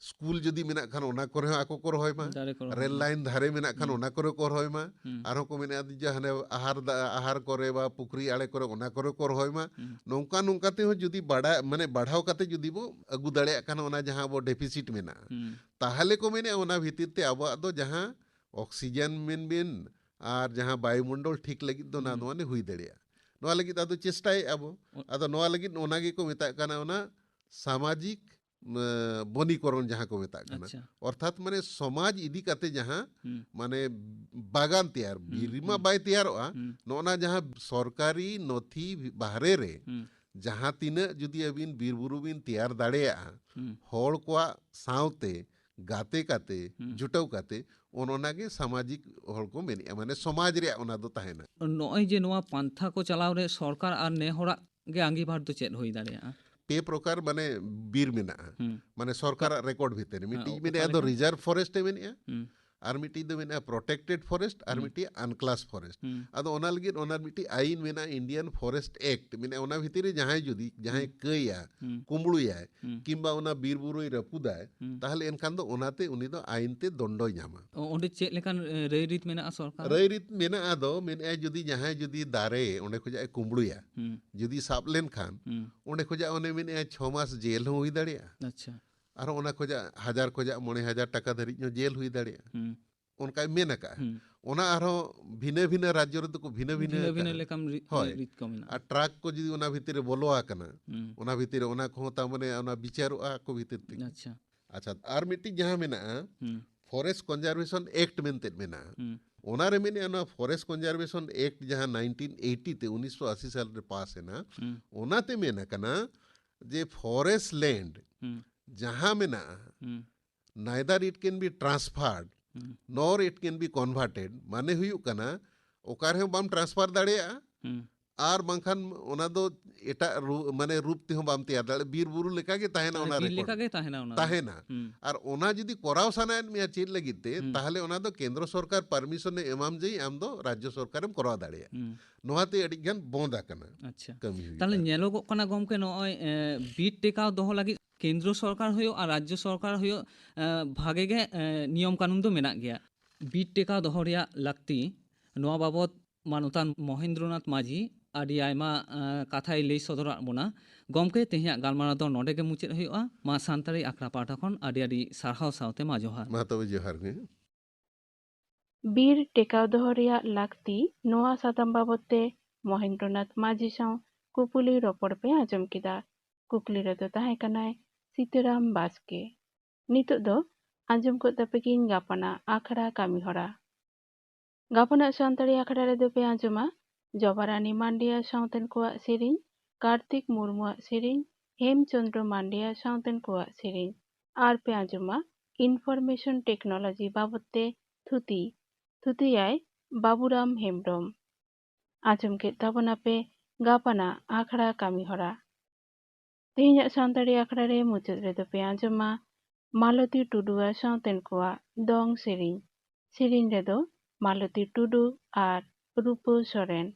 ᱥᱠᱩᱞ ᱡᱩᱫᱤ ᱢᱮᱱᱟᱜ ᱠᱷᱟᱱ ᱚᱱᱟ ᱠᱚᱨᱮ ᱦᱚᱸ ᱟᱠᱚ ᱠᱚ ᱨᱚᱦᱚᱭ ᱢᱟ᱾ ᱫᱟᱨᱮ ᱠᱚ ᱨᱚᱦᱚᱭ ᱨᱮᱞ ᱢᱟ᱾ ᱞᱟᱭᱤᱱ ᱫᱷᱟᱨᱮ ᱢᱮᱱᱟᱜ ᱠᱷᱟᱱ ᱦᱩᱸ᱾ ᱚᱱᱟ ᱠᱚᱨᱮ ᱠᱚ ᱨᱚᱦᱚᱭ ᱢᱟ᱾ ᱦᱩᱸ᱾ ᱟᱨᱦᱚᱸ ᱠᱚ ᱢᱮᱱᱮᱫᱼᱟ ᱡᱮ ᱦᱟᱱᱮ ᱟᱦᱟᱨ ᱫᱟ-, ᱟᱦᱟᱨ ᱠᱚᱨᱮ ᱵᱟ ᱯᱩᱠᱷᱨᱤ ᱟᱲᱮ ᱠᱚᱨᱮ ᱚᱱᱟ ᱠᱚᱨᱮ ᱠᱚ ᱨᱚᱦᱚᱭ ᱢᱟ᱾ ᱦᱩᱸ᱾ ᱱᱚᱝᱠᱟ ᱱᱚᱝᱠᱟ ᱛᱮᱦᱚᱸ ᱡᱩᱫᱤ ᱵᱟᱲᱟ-, ᱢᱟᱱᱮ ᱵᱟᱲᱦᱟᱣ ᱠᱟᱛᱮ ᱡᱩᱫᱤ ᱵᱚ ᱟᱹᱜᱩ ᱫᱟᱲᱮᱭᱟᱜ ᱠᱷᱟᱱ ᱚᱱᱟ ᱡᱟᱦᱟᱸ ᱟᱵᱚ ᱰᱮᱯᱷᱤᱥᱤᱴ ᱢᱮᱱᱟᱜᱼᱟ, ᱦᱩᱸ᱾ ᱛᱟᱦᱚᱞᱮ ᱠᱚ ᱢᱮᱱᱮᱫᱼᱟ ᱚᱱᱟ ᱵᱷᱤᱛᱤᱨ ᱛᱮ ᱟᱵᱚᱣᱟᱜ ᱫᱚ ᱡᱟᱦᱟᱸ ᱚᱠᱥᱤᱡᱮᱱ ᱢᱮᱱ ᱵᱤᱱ ᱟᱨ ᱡᱟᱦᱟᱸ ᱵᱟᱭᱩᱢᱚᱱᱰᱚᱞ ᱴᱷᱤᱠ ᱞᱟᱹᱜᱤᱫ ᱫᱚ ᱚᱱᱟ ᱦᱩᱸ᱾ ᱫᱚ ᱢᱟᱱᱮ ᱦᱩᱭ ᱫᱟᱲᱮᱭᱟᱜᱼᱟ᱾ ᱱᱚᱣᱟ ᱞᱟᱹᱜᱤᱫ ᱟᱫᱚ ᱪᱮᱥᱴᱟᱭᱮᱫᱼᱟ ᱵᱚ᱾ ᱚ- ᱟᱫᱚ ᱱᱚᱣᱟ ᱞᱟᱹᱜᱤᱫ ᱚᱱᱟ ᱜᱮᱠᱚ ᱢᱮᱛᱟᱜ ᱠᱟᱱᱟ ᱚᱱᱟ ᱥᱟᱢᱟᱡᱤᱠ, ᱮᱸ, ᱵᱚᱱᱤᱠᱚᱨᱚᱱ ᱡᱟᱦᱟᱸ ᱠᱚ ᱢᱮᱛᱟᱜ ᱠᱟᱱᱟ᱾ ᱟᱪᱪᱷᱟ᱾ ᱚᱨᱛᱷᱟᱛ ᱢᱟᱱᱮ ᱥᱚᱢᱟᱡᱽ ᱤᱫᱤ ᱠᱟᱛᱮ ᱡᱟᱦᱟᱸ ᱦᱩᱸ᱾ ᱢᱟᱱᱮ ᱵᱟᱜᱟᱱ ᱛᱮᱭᱟᱨ, ᱦᱩᱸ, ᱵᱤᱨ ᱨᱮᱢᱟ ᱦᱩᱸ᱾ ᱵᱟᱭ ᱛᱮᱭᱟᱨᱚᱜᱼᱟ, ᱦᱩᱸ᱾ ᱱᱚᱜᱼᱚ ᱱᱟ ᱡᱟᱦᱟᱸ ᱥᱚᱨᱠᱟᱨᱤ ᱱᱚᱛᱷᱤ ᱵᱟᱦᱨᱮ ᱨᱮ ᱦᱩᱸ᱾ ᱡᱟᱦᱟᱸ ᱛᱤᱱᱟᱹᱜ ᱡᱩᱫᱤ ᱟᱹᱵᱤᱱ ᱵᱤᱨ ᱵᱩᱨᱩ ᱵᱤᱱ ᱛᱮᱭᱟᱨ ᱫᱟᱲᱮᱭᱟᱜᱼᱟ, ᱦᱩᱸ᱾ ᱦᱚᱲ ᱠᱚᱣᱟᱜ ᱥᱟᱶᱛᱮ ᱜᱟᱛᱮ ᱠᱟᱛᱮ, ᱦᱩᱸ᱾ ᱡᱩᱴᱟᱹᱣ ᱠᱟᱛᱮ, ᱚᱱ ᱚᱱᱟ ᱜᱮ ᱥᱟᱢᱟᱡᱤᱠ ᱦᱚᱲ ᱠᱚ ᱢᱮᱱᱮᱜᱼᱟ, ᱢᱟᱱᱮ ᱥᱚᱢᱟᱡᱽ ᱨᱮᱭᱟᱜ ᱚᱱᱟ ᱫᱚ ᱛᱟᱦᱮᱱᱟ᱾ ᱱᱚᱜᱼᱚᱭ ᱡᱮ ᱱᱚᱣᱟ ᱯᱟᱱᱛᱷᱟ ᱠᱚ ᱪᱟᱞᱟᱣ ᱨᱮ ᱥᱚᱨᱠᱟᱨ ᱟᱨ ᱱᱮ ᱦᱚᱲᱟᱜ ᱜᱮ ᱟᱸᱜᱤᱵᱷᱟᱨ ᱫᱚ ᱪᱮᱫ ᱦᱩᱭ ᱫᱟᱲᱮᱭᱟᱜᱼᱟ? ᱯᱮ ᱯᱨᱚᱠᱟᱨ ᱢᱟᱱᱮ ᱵᱤᱨ ᱢᱮᱱᱟᱜᱼᱟ, ᱦᱩᱸ᱾ ᱢᱟᱱᱮ ᱥᱚᱨᱠᱟᱨᱟᱜ ᱨᱮᱠᱚᱨᱰ ᱵᱷᱤᱛᱤᱨ ᱨᱮ᱾ ᱦᱮᱸ, ᱢᱤᱫᱴᱤᱡ ᱚ-, ᱢᱮᱱᱟᱜᱼᱟ ᱚᱠᱟ ᱫᱚ ᱞᱮᱠᱟ? ᱨᱤᱡᱟᱨᱵᱷ ᱯᱷᱚᱨᱮᱥᱴ ᱮ ᱢᱮᱱᱮᱜᱼᱟ, ᱦᱩᱸ᱾ ᱟᱨ ᱢᱤᱫᱴᱤᱡ ᱫᱚ ᱢᱮᱱᱟᱜᱼᱟ ᱯᱨᱚᱴᱮᱠᱴᱮᱰ ᱯᱷᱚᱨᱮᱥᱴ, ᱟᱨ ᱦᱩᱸ᱾ ᱢᱤᱫᱴᱤᱡ ᱟᱱᱠᱞᱟᱥ ᱯᱷᱚᱨᱮᱥᱴ᱾ ᱦᱩᱸ᱾ ᱟᱫᱚ ᱚᱱᱟ ᱞᱟᱹᱜᱤᱫ ᱚᱱᱟ ᱢᱤᱫᱴᱤᱡ ᱟᱭᱤᱱ ᱢᱮᱱᱟᱜᱼᱟ, ᱤᱱᱰᱤᱭᱟᱱ ᱯᱷᱚᱨᱮᱥᱴ ᱮᱠᱴ ᱢᱮᱱᱟᱜᱼᱟ, ᱚᱱᱟ ᱵᱷᱤᱛᱤᱨ ᱨᱮ ᱡᱟᱦᱟᱸᱭ ᱡᱩᱫᱤ, ᱡᱟᱦᱟᱸᱭ ᱦᱩᱸ᱾ ᱠᱟᱹᱭᱟ, ᱦᱩᱸ᱾ ᱠᱩᱢᱵᱽᱲᱩᱭᱟᱭ, ᱦᱩᱸ᱾ ᱠᱤᱝᱵᱟ ᱚᱱᱟ ᱵᱤᱨ ᱵᱩᱨᱩᱭ ᱨᱟᱹᱯᱩᱫᱟᱭ, ᱦᱩᱸ᱾ ᱛᱟᱦᱞᱮ ᱮᱱᱠᱷᱟᱱ ᱫᱚ ᱚᱱᱟᱛᱮ ᱩᱱᱤ ᱫᱚ ᱟᱭᱤᱱ ᱛᱮ ᱫᱚᱱᱰᱚᱭ ᱧᱟᱢᱟ᱾ ᱚ, ᱚᱸᱰᱮ ᱪᱮᱫ ᱞᱮᱠᱟᱱ, ᱮ, ᱨᱟᱹᱭ ᱨᱤᱛ ᱢᱮᱱᱟᱜᱼᱟ ᱥᱚᱨᱠᱟᱨ? ᱨᱟᱹᱭ ᱨᱤᱛ ᱢᱮᱱᱟᱜᱼᱟ ᱫᱚ, ᱢᱮᱱᱮᱫᱼᱟᱭ ᱡᱩᱫᱤ ᱡᱟᱦᱟᱸᱭ ᱡᱩᱫᱤ ᱫᱟᱨᱮ ᱚᱸᱰᱮ ᱠᱷᱚᱡᱟᱜ ᱮ ᱠᱩᱢᱵᱽᱲᱩᱭᱟ, ᱦᱩᱸ᱾ ᱡᱩᱫᱤ ᱥᱟᱵ ᱞᱮᱱᱠᱷᱟᱱ, ᱦᱩᱸ᱾ ᱚᱸᱰᱮ ᱠᱷᱚᱡᱟᱜ ᱚᱱᱮ ᱢᱮᱱᱮᱫᱼᱟᱭ ᱪᱷᱚ ᱢᱟᱥ ᱡᱮᱞ ᱦᱚᱸ ᱦᱩᱭ ᱫᱟᱲᱮᱭᱟᱜᱼᱟ᱾ ᱟᱪᱪᱷᱟ᱾ ᱟᱨᱦᱚᱸ ᱚᱱᱟ ᱠᱷᱚᱡᱟᱜ ᱦᱟᱡᱟᱨ ᱠᱷᱚᱡᱟᱜ ᱢᱚᱬᱮ ᱦᱟᱡᱟᱨ ᱴᱟᱠᱟ ᱫᱷᱟᱹᱨᱤᱡ ᱦᱚᱸ ᱡᱮᱞ ᱦᱩᱭ ᱫᱟᱲᱮᱭᱟᱜᱼᱟ᱾ ᱦᱩᱸ᱾ ᱚᱱᱠᱟᱭ ᱢᱮᱱ ᱟᱠᱟᱜᱼᱟ᱾ ᱦᱩᱸ᱾ ᱚᱱᱟ ᱟᱨᱦᱚᱸ ᱵᱷᱤᱱᱟᱹ ᱵᱷᱤᱱᱟᱹ ᱨᱟᱡᱽᱡᱚ ᱨᱮᱫᱚ ᱠᱚ ᱵᱷᱤᱱᱟᱹ ᱵᱷᱤᱱᱟᱹ ᱵᱷᱤᱱᱟᱹ ᱵᱷᱤᱱᱟᱹ ᱟᱠᱟᱜᱼᱟ᱾ ᱞᱮᱠᱟᱱ ᱨᱤ-, ᱦᱳᱭ᱾ ᱨᱤᱛ ᱠᱚ ᱢᱮᱱᱟᱜᱼᱟ᱾ ᱟᱨ ᱴᱨᱟᱠ ᱠᱚ ᱡᱩᱫᱤ ᱚᱱᱟ ᱵᱷᱤᱛᱤᱨ ᱨᱮ ᱵᱚᱞᱚ ᱟᱠᱟᱱᱟ, ᱦᱩᱸ᱾ ᱚᱱᱟ ᱵᱷᱤᱛᱤᱨ ᱨᱮ ᱚᱱᱟ ᱠᱚᱦᱚᱸ ᱛᱟᱨ ᱢᱟᱱᱮ ᱚᱱᱟ ᱵᱤᱪᱟᱹᱨᱚᱜᱼᱟ ᱟᱠᱚ ᱵᱷᱤᱛᱤᱨ ᱛᱮᱜᱮ᱾ ᱟᱪᱪᱷᱟ᱾ ᱟᱪᱪᱷᱟ, ᱟᱨ ᱢᱤᱫᱴᱤᱡ ᱡᱟᱦᱟᱸ ᱢᱮᱱᱟᱜᱼᱟ, ᱦᱩᱸ᱾ ᱯᱷᱚᱨᱮᱥᱴ ᱠᱚᱱᱡᱟᱨᱵᱷᱮᱥᱚᱱ ᱮᱠᱴ ᱢᱮᱱᱛᱮ ᱢᱮᱱᱟᱜᱼᱟ᱾ ᱦᱩᱸ᱾ ᱚᱱᱟᱨᱮ ᱢᱮᱱᱮᱫᱼᱟ, ᱱᱚᱣᱟ ᱯᱷᱚᱨᱮᱥᱴ ᱠᱚᱱᱡᱟᱨᱵᱷᱮᱥᱚᱱ ᱮᱠᱴ ᱡᱟᱦᱟᱸ ᱱᱟᱭᱤᱱᱴᱤᱱ ᱮᱭᱤᱴᱤ ᱛᱮ, ᱩᱱᱤᱥᱥᱚ ᱟᱥᱤ ᱥᱟᱞ ᱨᱮ ᱯᱟᱥ ᱮᱱᱟ, ᱦᱩᱸ᱾ ᱚᱱᱟᱛᱮ ᱢᱮᱱ ᱟᱠᱟᱱᱟ ᱡᱮ ᱯᱷᱚᱨᱮᱥᱴ ᱞᱮᱱᱰ ᱦᱩᱸ᱾ ᱡᱟᱦᱟᱸ ᱢᱮᱱᱟᱜᱼᱟ, ᱦᱩᱸ᱾ Neither it can be transferred ᱦᱩᱸ᱾ nor it can be converted, ᱢᱟᱱᱮ ᱦᱩᱭᱩᱜ ᱠᱟᱱᱟ ᱚᱠᱟ ᱨᱮᱦᱚᱸ ᱵᱟᱢ ᱴᱨᱟᱱᱥᱯᱷᱟᱨ ᱫᱟᱲᱮᱭᱟᱜᱼᱟ, ᱦᱩᱸ᱾ ᱟᱨ ᱵᱟᱝᱠᱷᱟᱱ ᱚᱱᱟ ᱫᱚ ᱮᱴᱟᱜ ᱨᱩ-, ᱢᱟᱱᱮ ᱨᱩᱯ ᱛᱮᱦᱚᱸ ᱵᱟᱢ ᱛᱮᱭᱟᱨ ᱫᱟᱲᱮᱭᱟᱜᱼᱟ, ᱵᱤᱨ ᱵᱩᱨᱩ ᱞᱮᱠᱟ ᱜᱮ ᱛᱟᱦᱮᱱᱟ᱾ ᱚᱱᱟ ᱵᱤᱨ ᱨᱮᱠᱚᱨᱰ ᱞᱮᱠᱟ ᱜᱮ ᱛᱟᱦᱮᱱᱟ ᱚᱱᱟ ᱫᱚ᱾ ᱛᱟᱦᱮᱱᱟ᱾ ᱦᱩᱸ᱾ ᱟᱨ ᱚᱱᱟ ᱡᱩᱫᱤ ᱠᱚᱨᱟᱣ ᱥᱟᱱᱟᱭᱮᱫ ᱢᱮᱭᱟ ᱪᱮᱫ ᱞᱟᱹᱜᱤᱫ ᱛᱮ, ᱦᱩᱸ᱾ ᱛᱟᱦᱚᱞᱮ ᱚᱱᱟ ᱫᱚ ᱠᱮᱱᱫᱨᱚ ᱥᱚᱨᱠᱟᱨ ᱯᱟᱨᱢᱤᱥᱚᱱᱮ ᱮᱢᱟᱢ ᱡᱮ ᱟᱢ ᱫᱚ ᱨᱟᱡᱽᱡᱚ ᱥᱚᱨᱠᱟᱨᱮᱢ ᱠᱚᱨᱟᱣ ᱫᱟᱲᱮᱭᱟᱜᱼᱟ᱾ ᱦᱩᱸ᱾ ᱱᱚᱣᱟᱛᱮ ᱟᱹᱰᱤ ᱜᱟᱱ ᱵᱚᱱᱫ ᱟᱠᱟᱱᱟ᱾ ᱟᱪᱪᱷᱟ᱾ ᱠᱟᱹᱢᱤ ᱦᱩᱭᱩᱜᱼᱟ᱾ ᱛᱟᱦᱚᱞᱮ ᱧᱮᱞᱚᱜᱚᱜ ᱠᱟᱱᱟ ᱜᱚᱢᱠᱮ, ᱱᱚᱜᱼᱚᱭ, ᱮ, ᱵᱤᱨ ᱴᱮᱠᱟᱣ ᱫᱚᱦᱚ ᱞᱟᱹᱜᱤᱫ ᱠᱮᱱᱫᱨᱚ ᱥᱚᱨᱠᱟᱨ ᱦᱩᱭᱩᱜ ᱟᱨ ᱨᱟᱡᱽᱡᱚ ᱥᱚᱨᱠᱟᱨ ᱦᱩᱭᱩᱜ, ᱮ, ᱵᱷᱟᱜᱮ ᱜᱮ, ᱮ, ᱱᱤᱭᱚᱢ ᱠᱟᱹᱱᱩᱱ ᱫᱚ ᱢᱮᱱᱟᱜ ᱜᱮᱭᱟ᱾ ᱵᱤᱨ ᱴᱮᱠᱟᱣ ᱫᱚᱦᱚ ᱨᱮᱭᱟᱜ ᱞᱟᱹᱠᱛᱤ, ᱱᱚᱣᱟ ᱵᱟᱵᱚᱛ ᱢᱟᱱᱚᱛᱟᱱ ᱢᱚᱦᱮᱱᱫᱨᱚᱱᱟᱛᱷ ᱢᱟᱹᱡᱷᱤ ᱟᱹᱰᱤ ᱟᱭᱢᱟ, ᱮ, ᱠᱟᱛᱷᱟᱭ ᱞᱟᱹᱭ ᱥᱚᱫᱚᱨᱟᱫ ᱵᱚᱱᱟ᱾ ᱜᱚᱢᱠᱮ, ᱛᱮᱦᱮᱧᱟᱜ ᱜᱟᱞᱢᱟᱨᱟᱣ ᱫᱚ ᱱᱚᱰᱮ ᱜᱮ ᱢᱩᱪᱟᱹᱫ ᱦᱩᱭᱩᱜᱼᱟ᱾ ᱢᱟ ᱥᱟᱱᱛᱟᱲᱤ ᱟᱠᱷᱲᱟ ᱯᱟᱦᱴᱟ ᱠᱷᱚᱱ ᱟᱹᱰᱤ ᱟᱹᱰᱤ ᱥᱟᱨᱦᱟᱣ ᱥᱟᱶᱛᱮ ᱢᱟ ᱡᱚᱦᱟᱨ᱾ ᱢᱟ ᱛᱚᱵᱮ ᱡᱚᱦᱟᱨ ᱜᱮ᱾ ᱵᱤᱨ ᱴᱮᱠᱟᱣ ᱫᱚᱦᱚ ᱨᱮᱭᱟᱜ ᱞᱟᱹᱠᱛᱤ, ᱱᱚᱣᱟ ᱥᱟᱛᱟᱢ ᱵᱟᱵᱚᱛ ᱛᱮ ᱢᱚᱦᱮᱱᱫᱨᱚᱱᱟᱛᱷ ᱢᱟᱹᱡᱷᱤ ᱥᱟᱶ ᱠᱩᱯᱩᱞᱤ ᱨᱚᱯᱚᱲ ᱯᱮ ᱟᱸᱡᱚᱢ ᱠᱮᱫᱟ᱾ ᱠᱩᱠᱞᱤ ᱨᱮᱫᱚ ᱛᱟᱦᱮᱸ ᱠᱟᱱᱟᱭ ᱥᱤᱛᱟᱹᱨᱟᱢ ᱵᱟᱥᱠᱮ᱾ ᱱᱤᱛᱚᱜ ᱫᱚ ᱟᱸᱡᱚᱢ ᱜᱚᱫ ᱛᱟᱯᱮ ᱜᱤᱧ ᱜᱟᱯᱟᱱᱟᱜ ᱟᱠᱷᱲᱟ ᱠᱟᱹᱢᱤ ᱦᱚᱨᱟ᱾ ᱜᱟᱯᱟᱱᱟᱜ ᱥᱟᱱᱛᱟᱲᱤ ᱟᱠᱷᱲᱟ ᱨᱮᱫᱚ ᱯᱮ ᱟᱸᱡᱚᱢᱟ ᱡᱚᱵᱟᱨᱟᱱᱤ ᱢᱟᱱᱰᱤᱭᱟ ᱥᱟᱶᱛᱮᱱ ᱠᱚᱣᱟᱜ ᱥᱮᱨᱮᱧ, ᱠᱟᱨᱛᱤᱠ ᱢᱩᱨᱢᱩᱣᱟᱜ ᱥᱮᱨᱮᱧ, ᱦᱮᱢᱪᱚᱸᱫᱽᱨᱚ ᱢᱟᱱᱰᱤᱭᱟ ᱥᱟᱶᱛᱮᱱ ᱠᱚᱣᱟᱜ ᱥᱮᱨᱮᱧ, ᱟᱨ ᱯᱮ ᱟᱸᱡᱚᱢᱟ ᱤᱱᱯᱚᱨᱢᱮᱥᱚᱱ ᱴᱮᱠᱱᱳᱞᱚᱡᱤ ᱵᱟᱵᱚᱛ ᱛᱮ ᱛᱷᱩᱛᱤ᱾ ᱛᱷᱩᱛᱤᱭᱟᱭ ᱵᱟᱵᱩᱨᱟᱢ ᱦᱮᱢᱵᱽᱨᱚᱢ᱾ ᱟᱸᱡᱚᱢ ᱠᱮᱫ ᱛᱟᱵᱚᱱᱟᱯᱮ ᱜᱟᱯᱟᱱᱟᱜ ᱟᱠᱷᱲᱟ ᱠᱟᱹᱢᱤ ᱦᱚᱨᱟ᱾ ᱛᱮᱦᱮᱧᱟᱜ ᱥᱟᱱᱛᱟᱲᱤ ᱟᱠᱷᱲᱟ ᱨᱮ ᱢᱩᱪᱟᱹᱫ ᱨᱮᱫᱚ ᱯᱮ ᱟᱸᱡᱚᱢᱟ ᱢᱟᱞᱚᱛᱤ ᱴᱩᱰᱩ ᱟᱨ ᱥᱟᱶᱛᱮᱱ ᱠᱚᱣᱟᱜ ᱫᱚᱝ ᱥᱮᱨᱮᱧ᱾ ᱥᱮᱨᱮᱧ ᱨᱮᱫᱚ ᱢᱟᱞᱚᱛᱤ ᱴᱩᱰᱩ ᱟᱨ ᱨᱩᱯᱟᱹ ᱥᱚᱨᱮᱱ᱾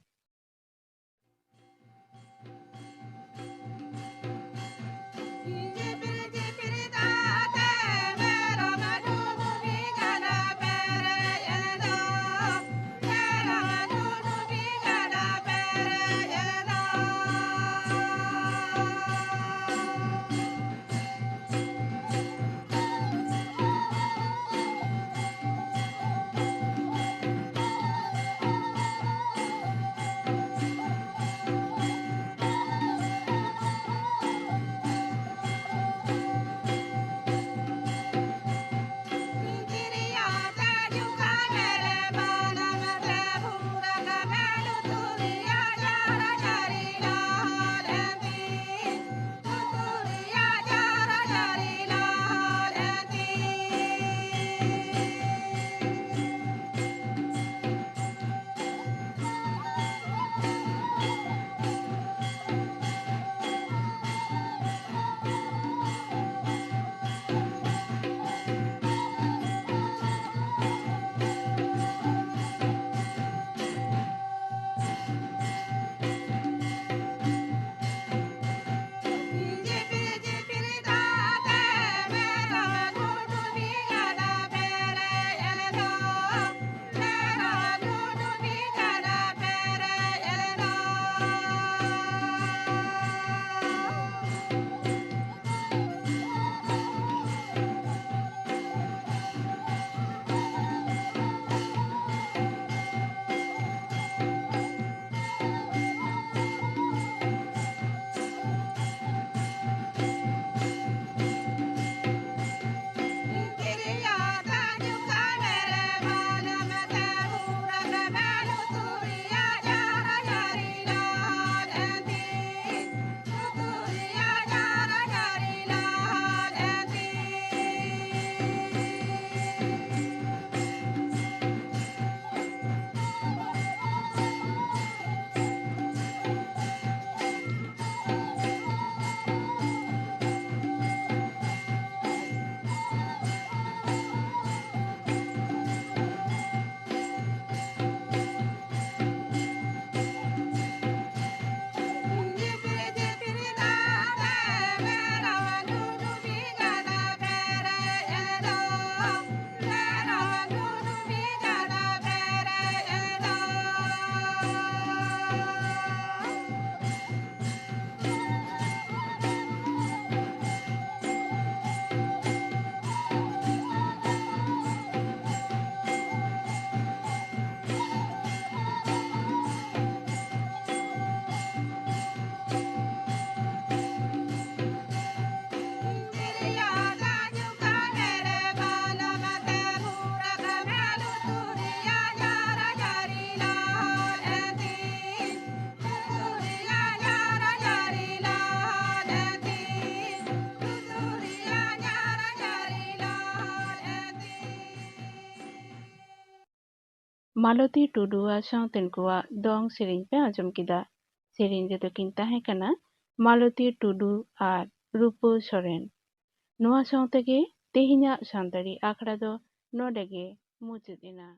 ᱢᱟᱞᱚᱛᱤ ᱴᱩᱰᱩ ᱟᱨ ᱥᱟᱶᱛᱮᱱ ᱠᱚᱣᱟᱜ ᱫᱚᱝ ᱥᱮᱨᱮᱧ ᱯᱮ ᱟᱸᱡᱚᱢ ᱠᱮᱫᱟ᱾ ᱥᱮᱨᱮᱧ ᱨᱮᱫᱚ ᱠᱤᱱ ᱛᱟᱦᱮᱸ ᱠᱟᱱᱟ ᱢᱟᱞᱚᱛᱤ ᱴᱩᱰᱩ ᱟᱨ ᱨᱩᱯᱟᱹ ᱥᱚᱨᱮᱱ᱾ ᱱᱚᱣᱟ ᱥᱟᱶ ᱛᱮᱜᱮ ᱛᱮᱦᱮᱧᱟᱜ ᱥᱟᱱᱛᱟᱲᱤ ᱟᱠᱷᱲᱟ ᱫᱚ ᱱᱚᱰᱮ ᱜᱮ ᱢᱩᱪᱟᱹᱫ ᱮᱱᱟ᱾